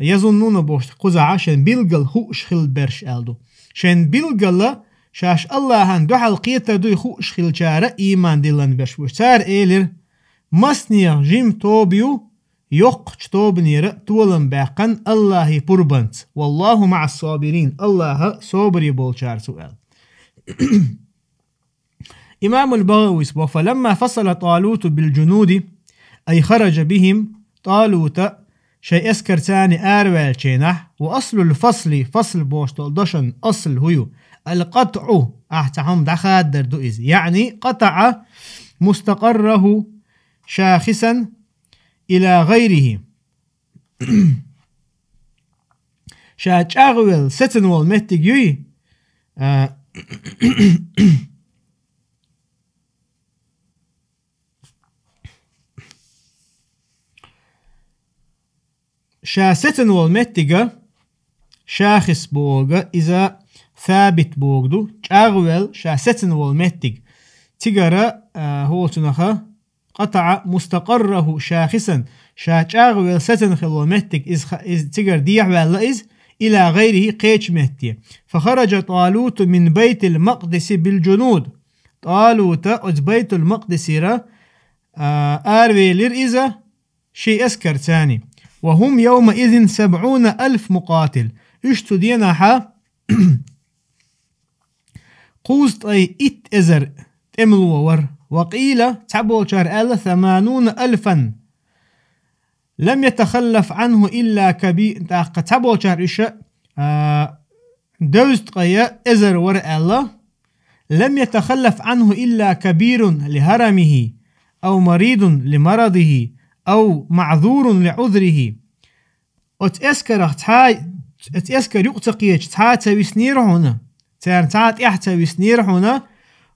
يظنون бохуш кхузахь шайн билггал хууш хилла берш аьлла ду. Шайн билггала шаьш Аллахьан дуьхьал кхетар дуй хууш хиллачара ийман диллина берш бу уьш. Цара элира: «Массанех жима тоба ю, йоккхачу тобанера толам баьккхина Аллахьий пурбанца. والله مع الصابرين, Аллахьа собаре болчаьрца ву», аьлла. Имамул БагӀавис боху: «فلما فصل طالوت بالجنود، أي خرج بهم», ТӀалута шайн эскарца араваьллачу хенахь, وأصل الفصل, фасл бохуш долу дашан асл хӀун ю? القطع, ахь цхьа хӀума дӀахадар ду иза. يعني قطع مستقره شاخصا إلى غيره. Ша чӀагӀвелла, сецна волу меттиг юй? А, ша сецна волу меттига, шахис боху иза, сабит боху ду, чӀагӀвелла, ша сецна волу меттиг. Цигара, а, хӀолцунаха, قطع مستقره شاخصا, ша чӀагӀвелла сецна хилла меттиг, иза ха-, иза цигара дехьаваьлла иза, إلى غيره, кхечу метте. فخرج طالوت من بيت المقدس بالجنود. ТӀалута оцу Байтул-Макъдисера, а, аравелира иза шен эскарца. وهم يومئذ سبعون ألف مقاتل. Уьш цу денахьа кхузткъе итт эзар тӀемало вара. وقيل, цхьаболчара аьлла, ثمانون ألفا لم يتخلف عنه إلا كبي-, тӀаккха цхьаболчара уьш, а, девзткъе эзар вара аьлла, لم يتخلف عنه إلا كبير لهرمه، أو مريض لمرضه، أو معذور لعذره. Оцу эскарах цхьа, оцу эскар юкъа ца кхеча цхьа а ца виснера хьуна, царна цхьа а тӀаьхьа ца виснера хьуна,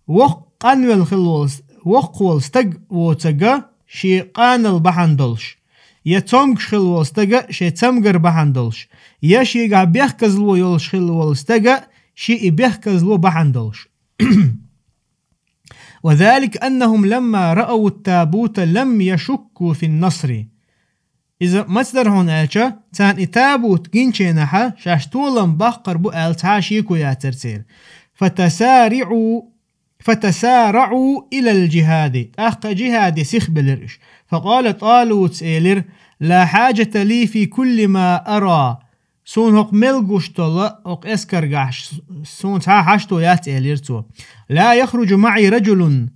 воккха къанвелла хилла волу с-, воккха волу стаг воцург шен къанал бахьана долуш, я цомгуш хилла волу стаг шен цамгар бахьана долуш, я шегахь бехказло йолуш хилла волу стаг шен и бехказло бахьана долуш. وذلك أنهم لما رأوا التابوت لم يشكوا في النصر. Иза маца дара хьуна аьлча, царна и табут гинчу хенахьа шаьш толам баккхар бу аьлла цхьа а шеко яцара церан. فتسارعوا، فتسارعوا إلى الجهاد. ТӀаккха джихаде сихбелира уьш. فقال طالوت элира: لا حاجة لي في كل ما أرى. Суна хӀокху мел гуш долу, хӀокху эскаргахь суна цхьа а хьашто яц, элира цо. لا يخرج معي رجل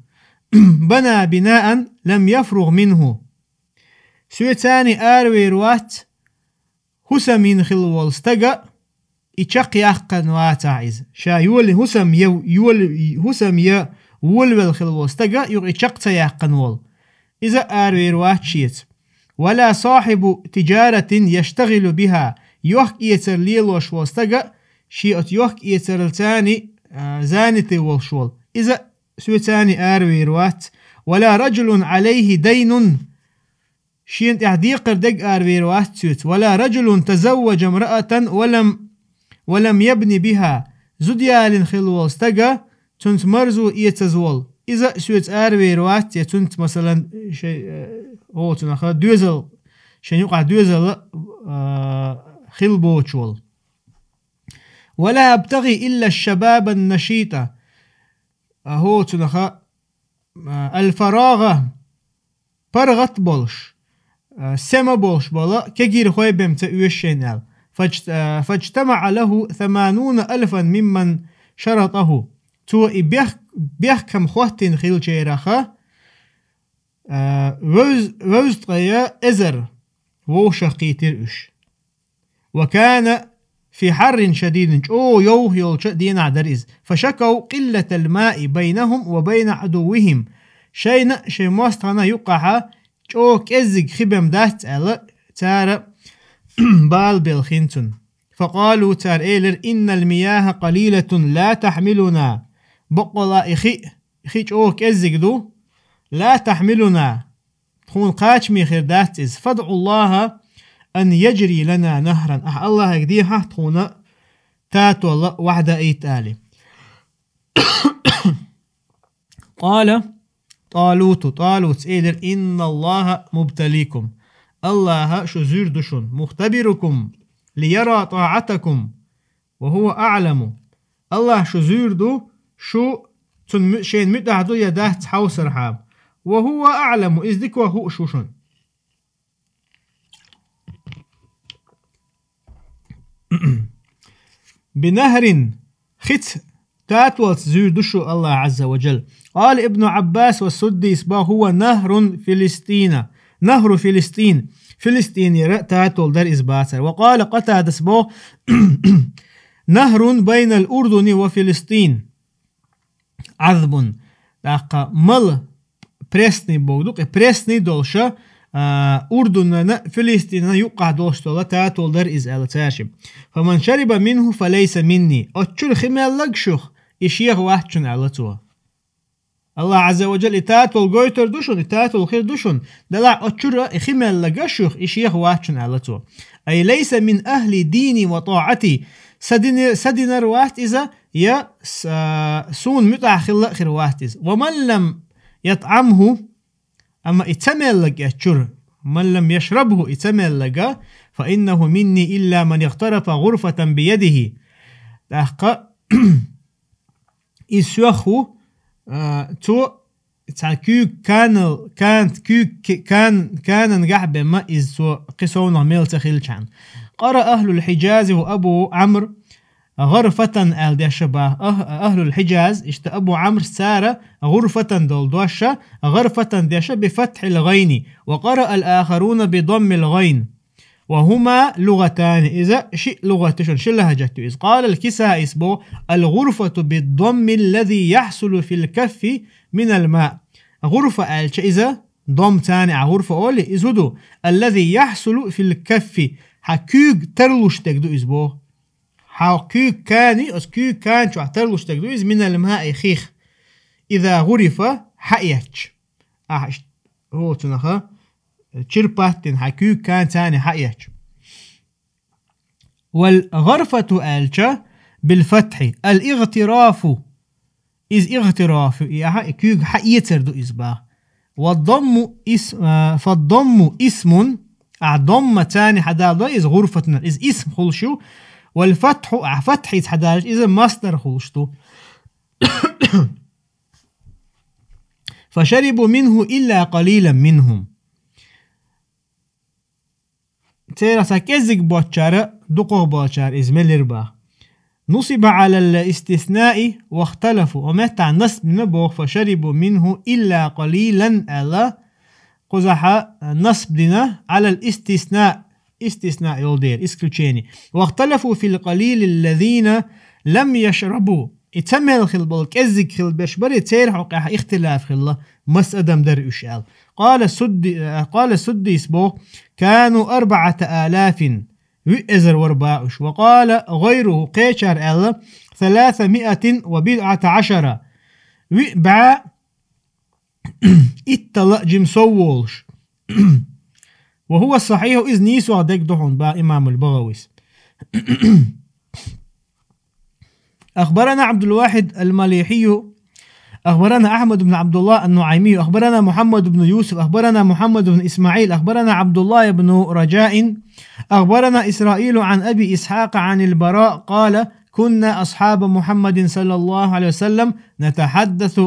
بنى بناء لم يفرغ منه. Соьца цхьаьний аравер вац хӀусам йина хилла волу стага, и чекх яьккхина вацахь иза. Ша йоли хӀусам я, йоли хӀусам я волавелла хилла волу стага, юха и чекх ца яьккхина волу. Иза аравер вац шеца. ولا صاحب تجارة يشتغل بها. Йохк-эцар лелош волу стага, шен оцу йохк-эцаралца цхьаьний, а, занятый волуш волу. Иза соьца цхьаьний аравер вац. ولا رجل عليه دين. Шена тӀехь декхар дерг аравер вац соьца. ولا رجل تزوج امرأة ولم، ولم يبن بها. Зуда ялийна хилла волу стага, цуьнца марзо эцаза волу. Иза соьца аравер вац, я цуьнца, масалан, шайн, э, оцунаха доьзал, шайн юкъахь доьзал, а, хилла боцуш волу. ولا أبتغي إلا الشباب النشيط. А, хӀо цунаха, а, الفراغ, паргӀат болуш, а, сема болуш бола кегийрхой бен ца оьшу шайна аьлла. فاجت-، а, فاجتمع له ثمانون ألفا ممن شرطه. Цо и бех-, бехкам хӀоттийна хилчарех, а, вевз-, вевзткъе эзар вовшах кхийтира уьш. وكان في حر شديد, чӀогӀа йовха йолчу дийнахь дара иза. فشكوا قلة الماء بينهم وبين عدوهم. Шайна а, шайн мостагӀна а юккъахьа чӀогӀа кӀеззиг хи бен дац аьлла, цара бала белла хин цунна. فقالوا, цара элира: إن المياه قليلة لا تحملنا. Баккъала и хи, хи чӀогӀа кӀеззиг ду. لا تحملنا. Тхуна кхачаме хир дац иза. فادع الله أن يجري لنا نهرا. Ахь Аллахьига дехьа тхуна татол ваьхьа даийта али. قال طالوت, ТӀалута элира: إن الله مبتليكم. Аллахьа шу зуьйр ду шуна. مختبركم. ليرى طاعتكم وهو أعلم. Аллахь шу зуьйр ду, шу цунна му-, шайна муьтӀахь ду я дац хьовсархьама. وهو أعلم, иза дика хууш ву шуна. بنهر, хица татолца зуьйр ду шу Аллахь Ӏазза ва Джалла. قال ابن عباس والسدي боху: هو نهر فلسطين. نهر فلسطين. Филистинера татол дара иза боху цара. وقال قتادة боху: نهر بين الأردن وفلسطين عذب. ТӀаккха мала, пресный боху ду, кхе пресный долуша, а, Урдунана, Филистинана юккъахь долуш долу татол дара иза аьлла цаьрши. فمن شرب منه فليس مني. Оцу чуьра хи мелларг шух, и шех вац шуна аьлла цо. Аллахь Ӏазза ва Джалла и татол гойтур ду шуна, и татол хир ду шуна, делахь оцу чуьра и хи мелларг шух, и шех вац шуна аьлла цо. أي ليس من أهل ديني وطاعتي. Сан дина-, сан динара вац иза, я с-, а, суна муьтӀахь хилла а хир вац иза. ومن لم يطعمه, амма и ца мелларг оцу чуьра, من لم يشربه, и ца мелларг, فإنه مني إلا من اغترف غرفة بيده. ТӀаккха иза соьх ву, а, цо цхьа куьйга канал-, кан-, куьйга ки-, кан-, канан гахь бен ма иза цо кхин совнах мел ца хилчхьана. قرأ أهل الحجاز وأبو عمرو غرفة аьлла деша боху. Ах-, أهل الحجاز, иштта Абу Ӏамрс цара غرفة долу дош, غرفة деша بفتح الغين, وقرأ الآخرون بضم الغين. وهما لغتان. Иза ши лугӀат ю шуна, ши лахьажат ю иза. قال الكسائي боху: الغرفة بالضم الذي يحصل في الكف من الماء. ГӀурфа аьлча иза, дом цани а гӀурфа олий, иза хӀун ду? الذي يحصل في الكف. Хьан куьйга тарлуш дерг ду иза боху. Хьан куьйга кани, оцу куьйга кан чохь тарлуш дерг ду иза من الماء хих. إذا غرف, хьаэцча. Ахьа иштта, хӀо цунаха, чирпаттина хьан куьйга кан цани хьаэцча. والغرفة аьлча بالفتح الاغتراف. Иза игӀтираф ю, и ахьа и куьйга хьаэцар ду иза боху. والضم اس-, а, فالضم اسم, ахьа домма цани хьадалдо иза гӀурфатана, иза исм хуьлуш ю. والفتح, ахьа фатхьица хьадалча, иза масдар хуьлуш ду. فشربوا منه إلا قليلا منهم. Церан цхьа кӀеззиг боцчара, дукхах болчара иза мелира боху. نصب على الاستثناء واختلفوا. Ва меттахь насб дина боху: فشربوا منه إلا قليلا аьлла. Кхузахьа насб дина على الاستثناء. Истисна йолу дела, исключение. واختلفوا في القليل الذين لم يشربوا. И ца мел хила болу кӀеззиг хила берш барий, церан хьокъехь ихтилаф хилла, маса адам дара уьш аьлла. قال السدي, قال السديس боху: كانوا أربعة آلاف. Виъ эзар вара боху уьш. وقال غيره, кхечара аьлла: ثلاثمائة وبضعة عشر. Виъ бӀе итталла а жима сов волуш. وهو الصحيح, иза нийсо дерг ду хьуна боху имамул БагӀавис. أخبرنا عبد الواحد المليحي، أخبرنا أحمد بن عبد الله النعيمي، أخبرنا محمد بن يوسف، أخبرنا محمد بن إسماعيل، أخبرنا عبد الله بن رجاء، أخبرنا إسرائيل عن أبي إسحاق عن البراء قال: كنا أصحاب محمد صلى الله عليه وسلم نتحدث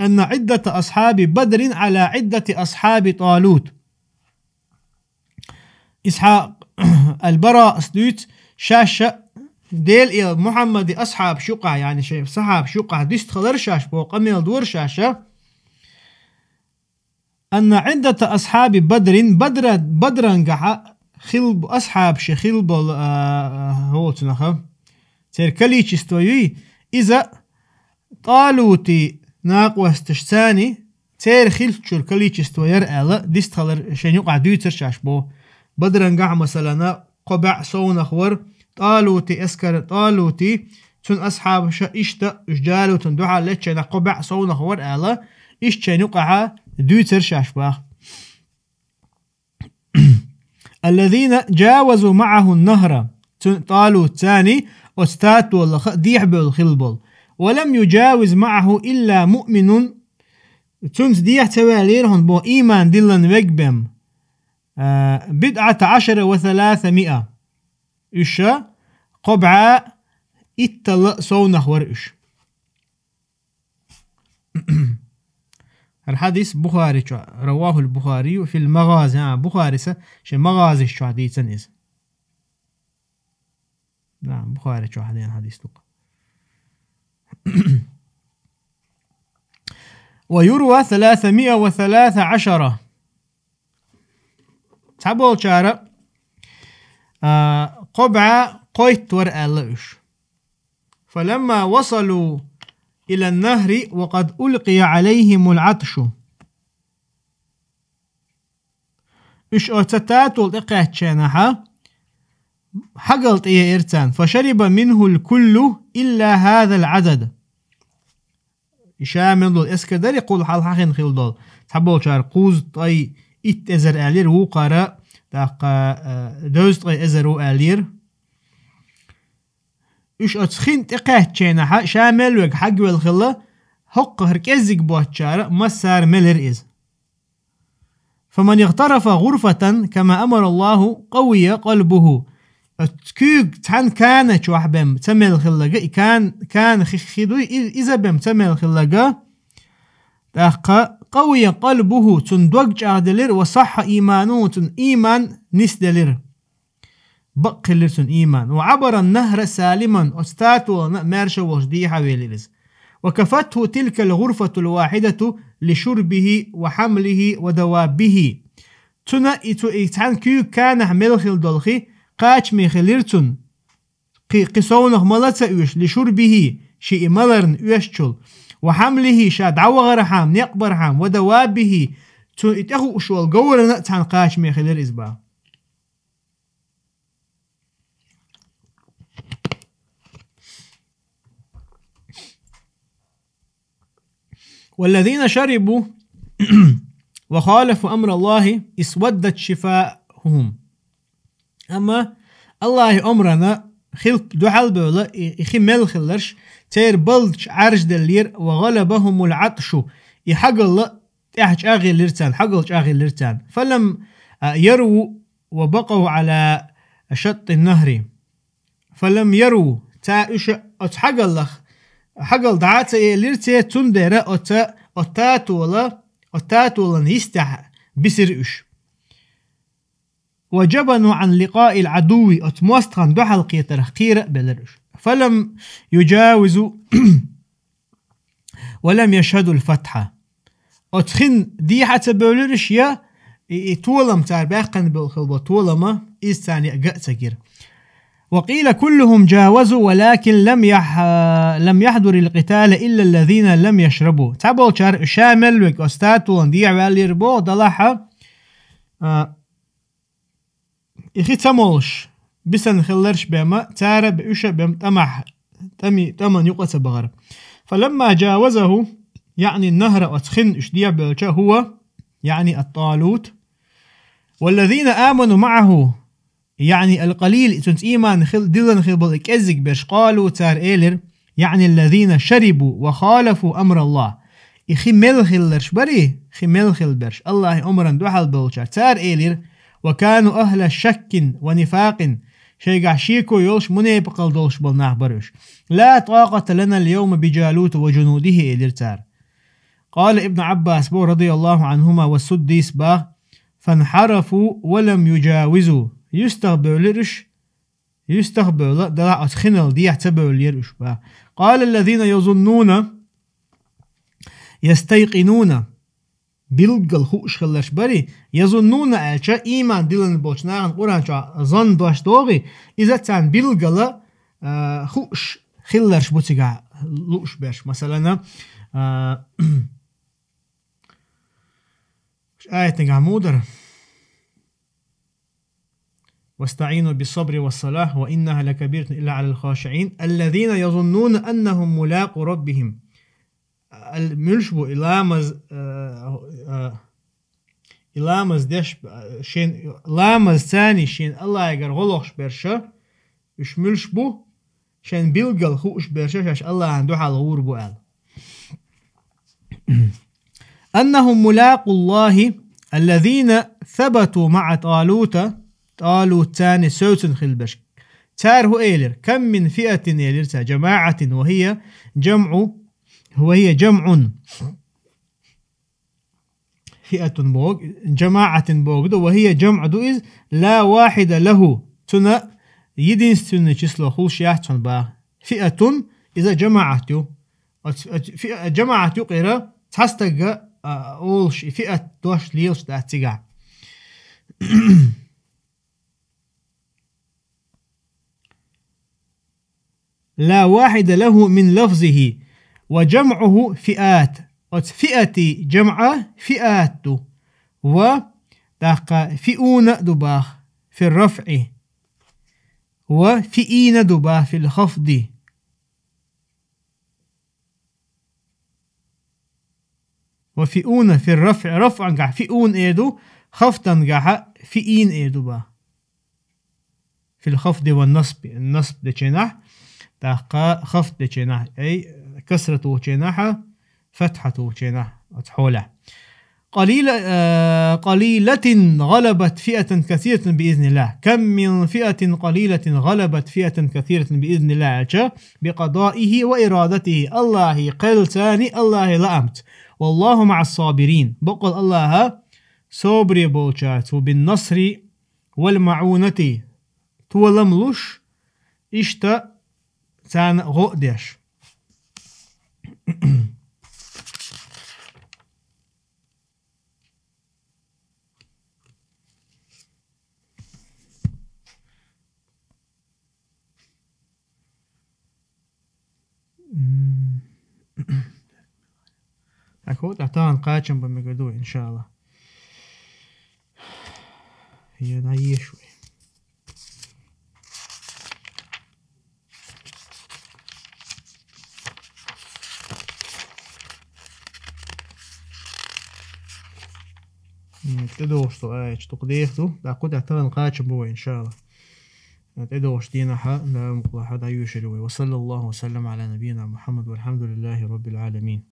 أن عدة أصحاب بدر على عدة أصحاب طالوت. Исхьакъ аль-Бараъс дуьйцу, шаьш а Дела и Мухьаммади асхьабаш юкъахь, яъни шайн сахьабаш юкъахь дистхилар шаьш, боху къамел дора шаьш а. أن عدة أصحاب بدر, Бадра-, Бадрангахьа хил бу-, асхьабаш хил болу, а, а, хӀоцунаха, церан количество юй, иза ТӀалути накъосташцани, церан хиллачуьра количество яра аьлла, дистхилар шайн юкъахь дуьйцура шаьш боху. Бадрангахь, масалана, кхо бӀе совнах вара, ТӀалути эскар, ТӀалути, цуьнан асхьабаша иштта, уьш Джалутан дуьхьал лечча кхо бӀе совнах вара аьлла, иштта шайн юкъахьа дуьйцура шаьш боху. الذين جاوزوا معه النهر. Цуьнан ТӀалутцани оцу татолаха дехьабевлла хилла болу. ولم يجاوز معه إلا مؤمن. Цуьнца дехьа ца ваьллера хьуна боху ийман диллина вег бен. А, بضعة عشر وثلاثمائة. Уьш кхо бӀаь иттала совнах вара уьш. ХӀара хьадис Бухари чу, رواه البخاري في المغازي, а, Бухариса шен МагӀазиш чу дийцина иза. Да, Бухари чу хьадена хьадис ду-кх. ويروى ثلاثمائة وثلاثة عشر. Цхьаболчара, а, кхо бӀаь кхойтта вара аьлла уьш. فلما وصلوا إلى النهر وقد ألقي عليهم العطش. Уьш оцу татолла тӀекхаьчча хьагал тӀееара царна. فشرب منه الكل إلا هذا العدد. И ша мел долу эскар дарий кхул хьалха хьахина хилла долу? Цхьаболчара кхузткъе итт эзар аьллера, вукхара, тӀаккха, а, дезткъе эзар ву аьллера. Уьш оцу хин тӀекхаьчча хьа-, ша мел верг хьагвелла хилла, хӀокху хӀара кӀеззиг боцчара массара мелира иза. فمن اغترف غرفة كما أمر الله قوي قلبه. Оцу куьйга цхьана кана чохь бен ца мел хилларг, и кан-, кана хи-, хи дуй, и-, иза бен ца мел хилларг, тӀаккха قوي قلبه, цуьнан дог чӀагӀделира, وصح إيمانه, цуьнан ийман нисделира. Бакъ хиллира цуьнан ийман. وعبر النهر سالما, оцу татолана маьрша волуш дехьавелира иза. وكفته تلك الغرفة الواحدة لشربه وحمله ودوابه. Цуьнан и цу и цхьана куьйга канахь мел хилла долу хи кхачаме хилира цунна. Кхи-, кхин совнах мала ца оьшу, لشربه, шен и маларна оьшучул, وحمله, ша дӀавахархьама, некъ бархьама, ودوابه, цуьнан и тӀехууш волу говрана а цхьаьна кхачаме хилира иза боху. والذين شربوا وخالفوا أمر الله اسودت شفاههم. Амма Аллахьан омрана хилпа дуьхьал а бевлла, и, и хи мел хилларш, церан балдаш Ӏаьржаделлера, وغلبهم العطش, и хьагалла тӀехь чӀагӀйиллира царна, хьагал чӀагӀйиллира царна. فلم, а, يروا وبقوا على شط النهر. فلم يروا, ца уьш оцу хьагаллах, хьагал дӀа а ца элира церан, цундела оцу, оцу татола, оцу татолан йистехь бисира уьш. وجبنوا عن لقاء العدو, оцу мостагӀна дуьхьал кхетарх кхера а белира уьш. فلم يجاوزوا ولم يشهدوا الفتح. Оцу хин дехьа а ца бевлира уьш, я и, и толам цара баьккхина бевлла хилла бо толама, иза царна яа а ца гира. وقيل كلهم جاوزوا ولكن لم يح-, لم يحضر القتال إلا الذين لم يشربوا. Цхьаболчара ша мел верг оцу татолан дехьаваьллера боху далахьа, а, и хи ца молуш, бисина хилларш бен ма, цара а бен, уьш а бен тӀамахь, тӀами-, тӀаман юкъа ца бахара. فلما جاوزه, яъни النهر, оцу хин уьш дехьабевлча, هو, яъни الطالوت, والذين آمنوا معه, яъни القليل, цуьнца ийман хил-, диллина хилла болу и кӀеззиг берш, قالوا, цара элира, яъни الذين شربوا وخالفوا أمر الله. И хи мел хилларш барий, хи мел хилла берш, Аллахьан омрана дуьхьал болчара, цара элира, وكانوا أهل شك ونفاق, шайгахь шеко йолуш, мунепакъал долуш болу нах бара уьш. لا طاقة لنا اليوم بجالوت وجنوده, элира цара. قال ابن عباس бо, رضي الله عنهما, والسديس бах, فانحرفوا ولم يجاوزوا. Юьстах бевлира уьш, юьстах бевлла, далахь оцу хинал дехьа ца бевллера уьш бах. قال الذين يظنون يستيقنون, билггал хууш хилларш барий, يظنون аьлча, ийман диллина болчу нахана Къуръан чохь занна дош догӀий, иза царна билггала, а, хууш хилларш бу цигахь лууш берш. Масалана, а, аятнагахь муха дара? واستعينوا بالصبر والصلاة وإنها لكبيرة إلا على الخاشعين الذين يظنون أنهم ملاقو ربهم. Ал-, муьлш бу и ламаз, а, а, и ламаз деш, а, шен, ламаз цани шен Аллахьгара гӀо лохуш берша, уьш муьлш бу, шен билггал хууш берша, шаьш Аллахьан дуьхьал гӀур бу аьлла. أنهم ملاقو الله الذين ثبتوا مع طالوت, ТӀалут царна севцина хилла берш. Цара хӀу элира? Кам мин фиатин элира цара, жамаӀатин, ва хия жамӀу, ва хия жамӀун. Фиатун бог, жамаӀатин бог ду, ва хия жамӀ ду из, ла вахида лаху. Цуна единственное число хулаш яц цун бах. Фиатун, иза жамаӀат ю. Оц-, оц-, фи-, жамаӀат юкъера цхьа стага, а, олуш, и фиат дош лелаш дац цигахь. لا واحد له من لفظه وجمعه فئات. Оцу фиати жамӀа фиат ду. Ва тӀаккха фиуна а ду бах фи рафӀи. Ва фиина а ду бах фил хафди. Ва фиуна фи рафӀ, рафӀангахь фиун эр ду, хафдангахьа фиин эр ду бах. Фил хафди ва насби, насб деченахь, тӀаккха хафд деченахь, ай, касрат вухученахьа, фатхьат вухученахь, оцу хьолехь. Къалила-, э, къалилатин гъалабат фиатан касиратан биизниллах. Кам мин фиатин къалилатин гъалабат фиатан касиратан биизниллах аьлча, бикъадаихи ва ирадатихи. Аллахьи кхел царни Аллахьи лаамца. Валлаху маӀас сабирин. Бакъал Аллахьа собаре болчаьрца ву бин насри вал маӀунати. Толам луш, иштта царна гӀо а деш. М. Так вот, а тахана кхачам бан мегар ду, иншалла. Я наешу. М, тӀедогӀуш ду аьлча, дукха деха ду, дӀакху тӀехь тахана кхачам бу вай, иншалла. ТӀедогӀуш дийнахьа, Дала мукъалахь, дӀайоьшур ю вай. Ва саллаллаху ва саллам Ӏала набийина Мухьаммад, валхьамдулиллахи раббил Ӏаламин.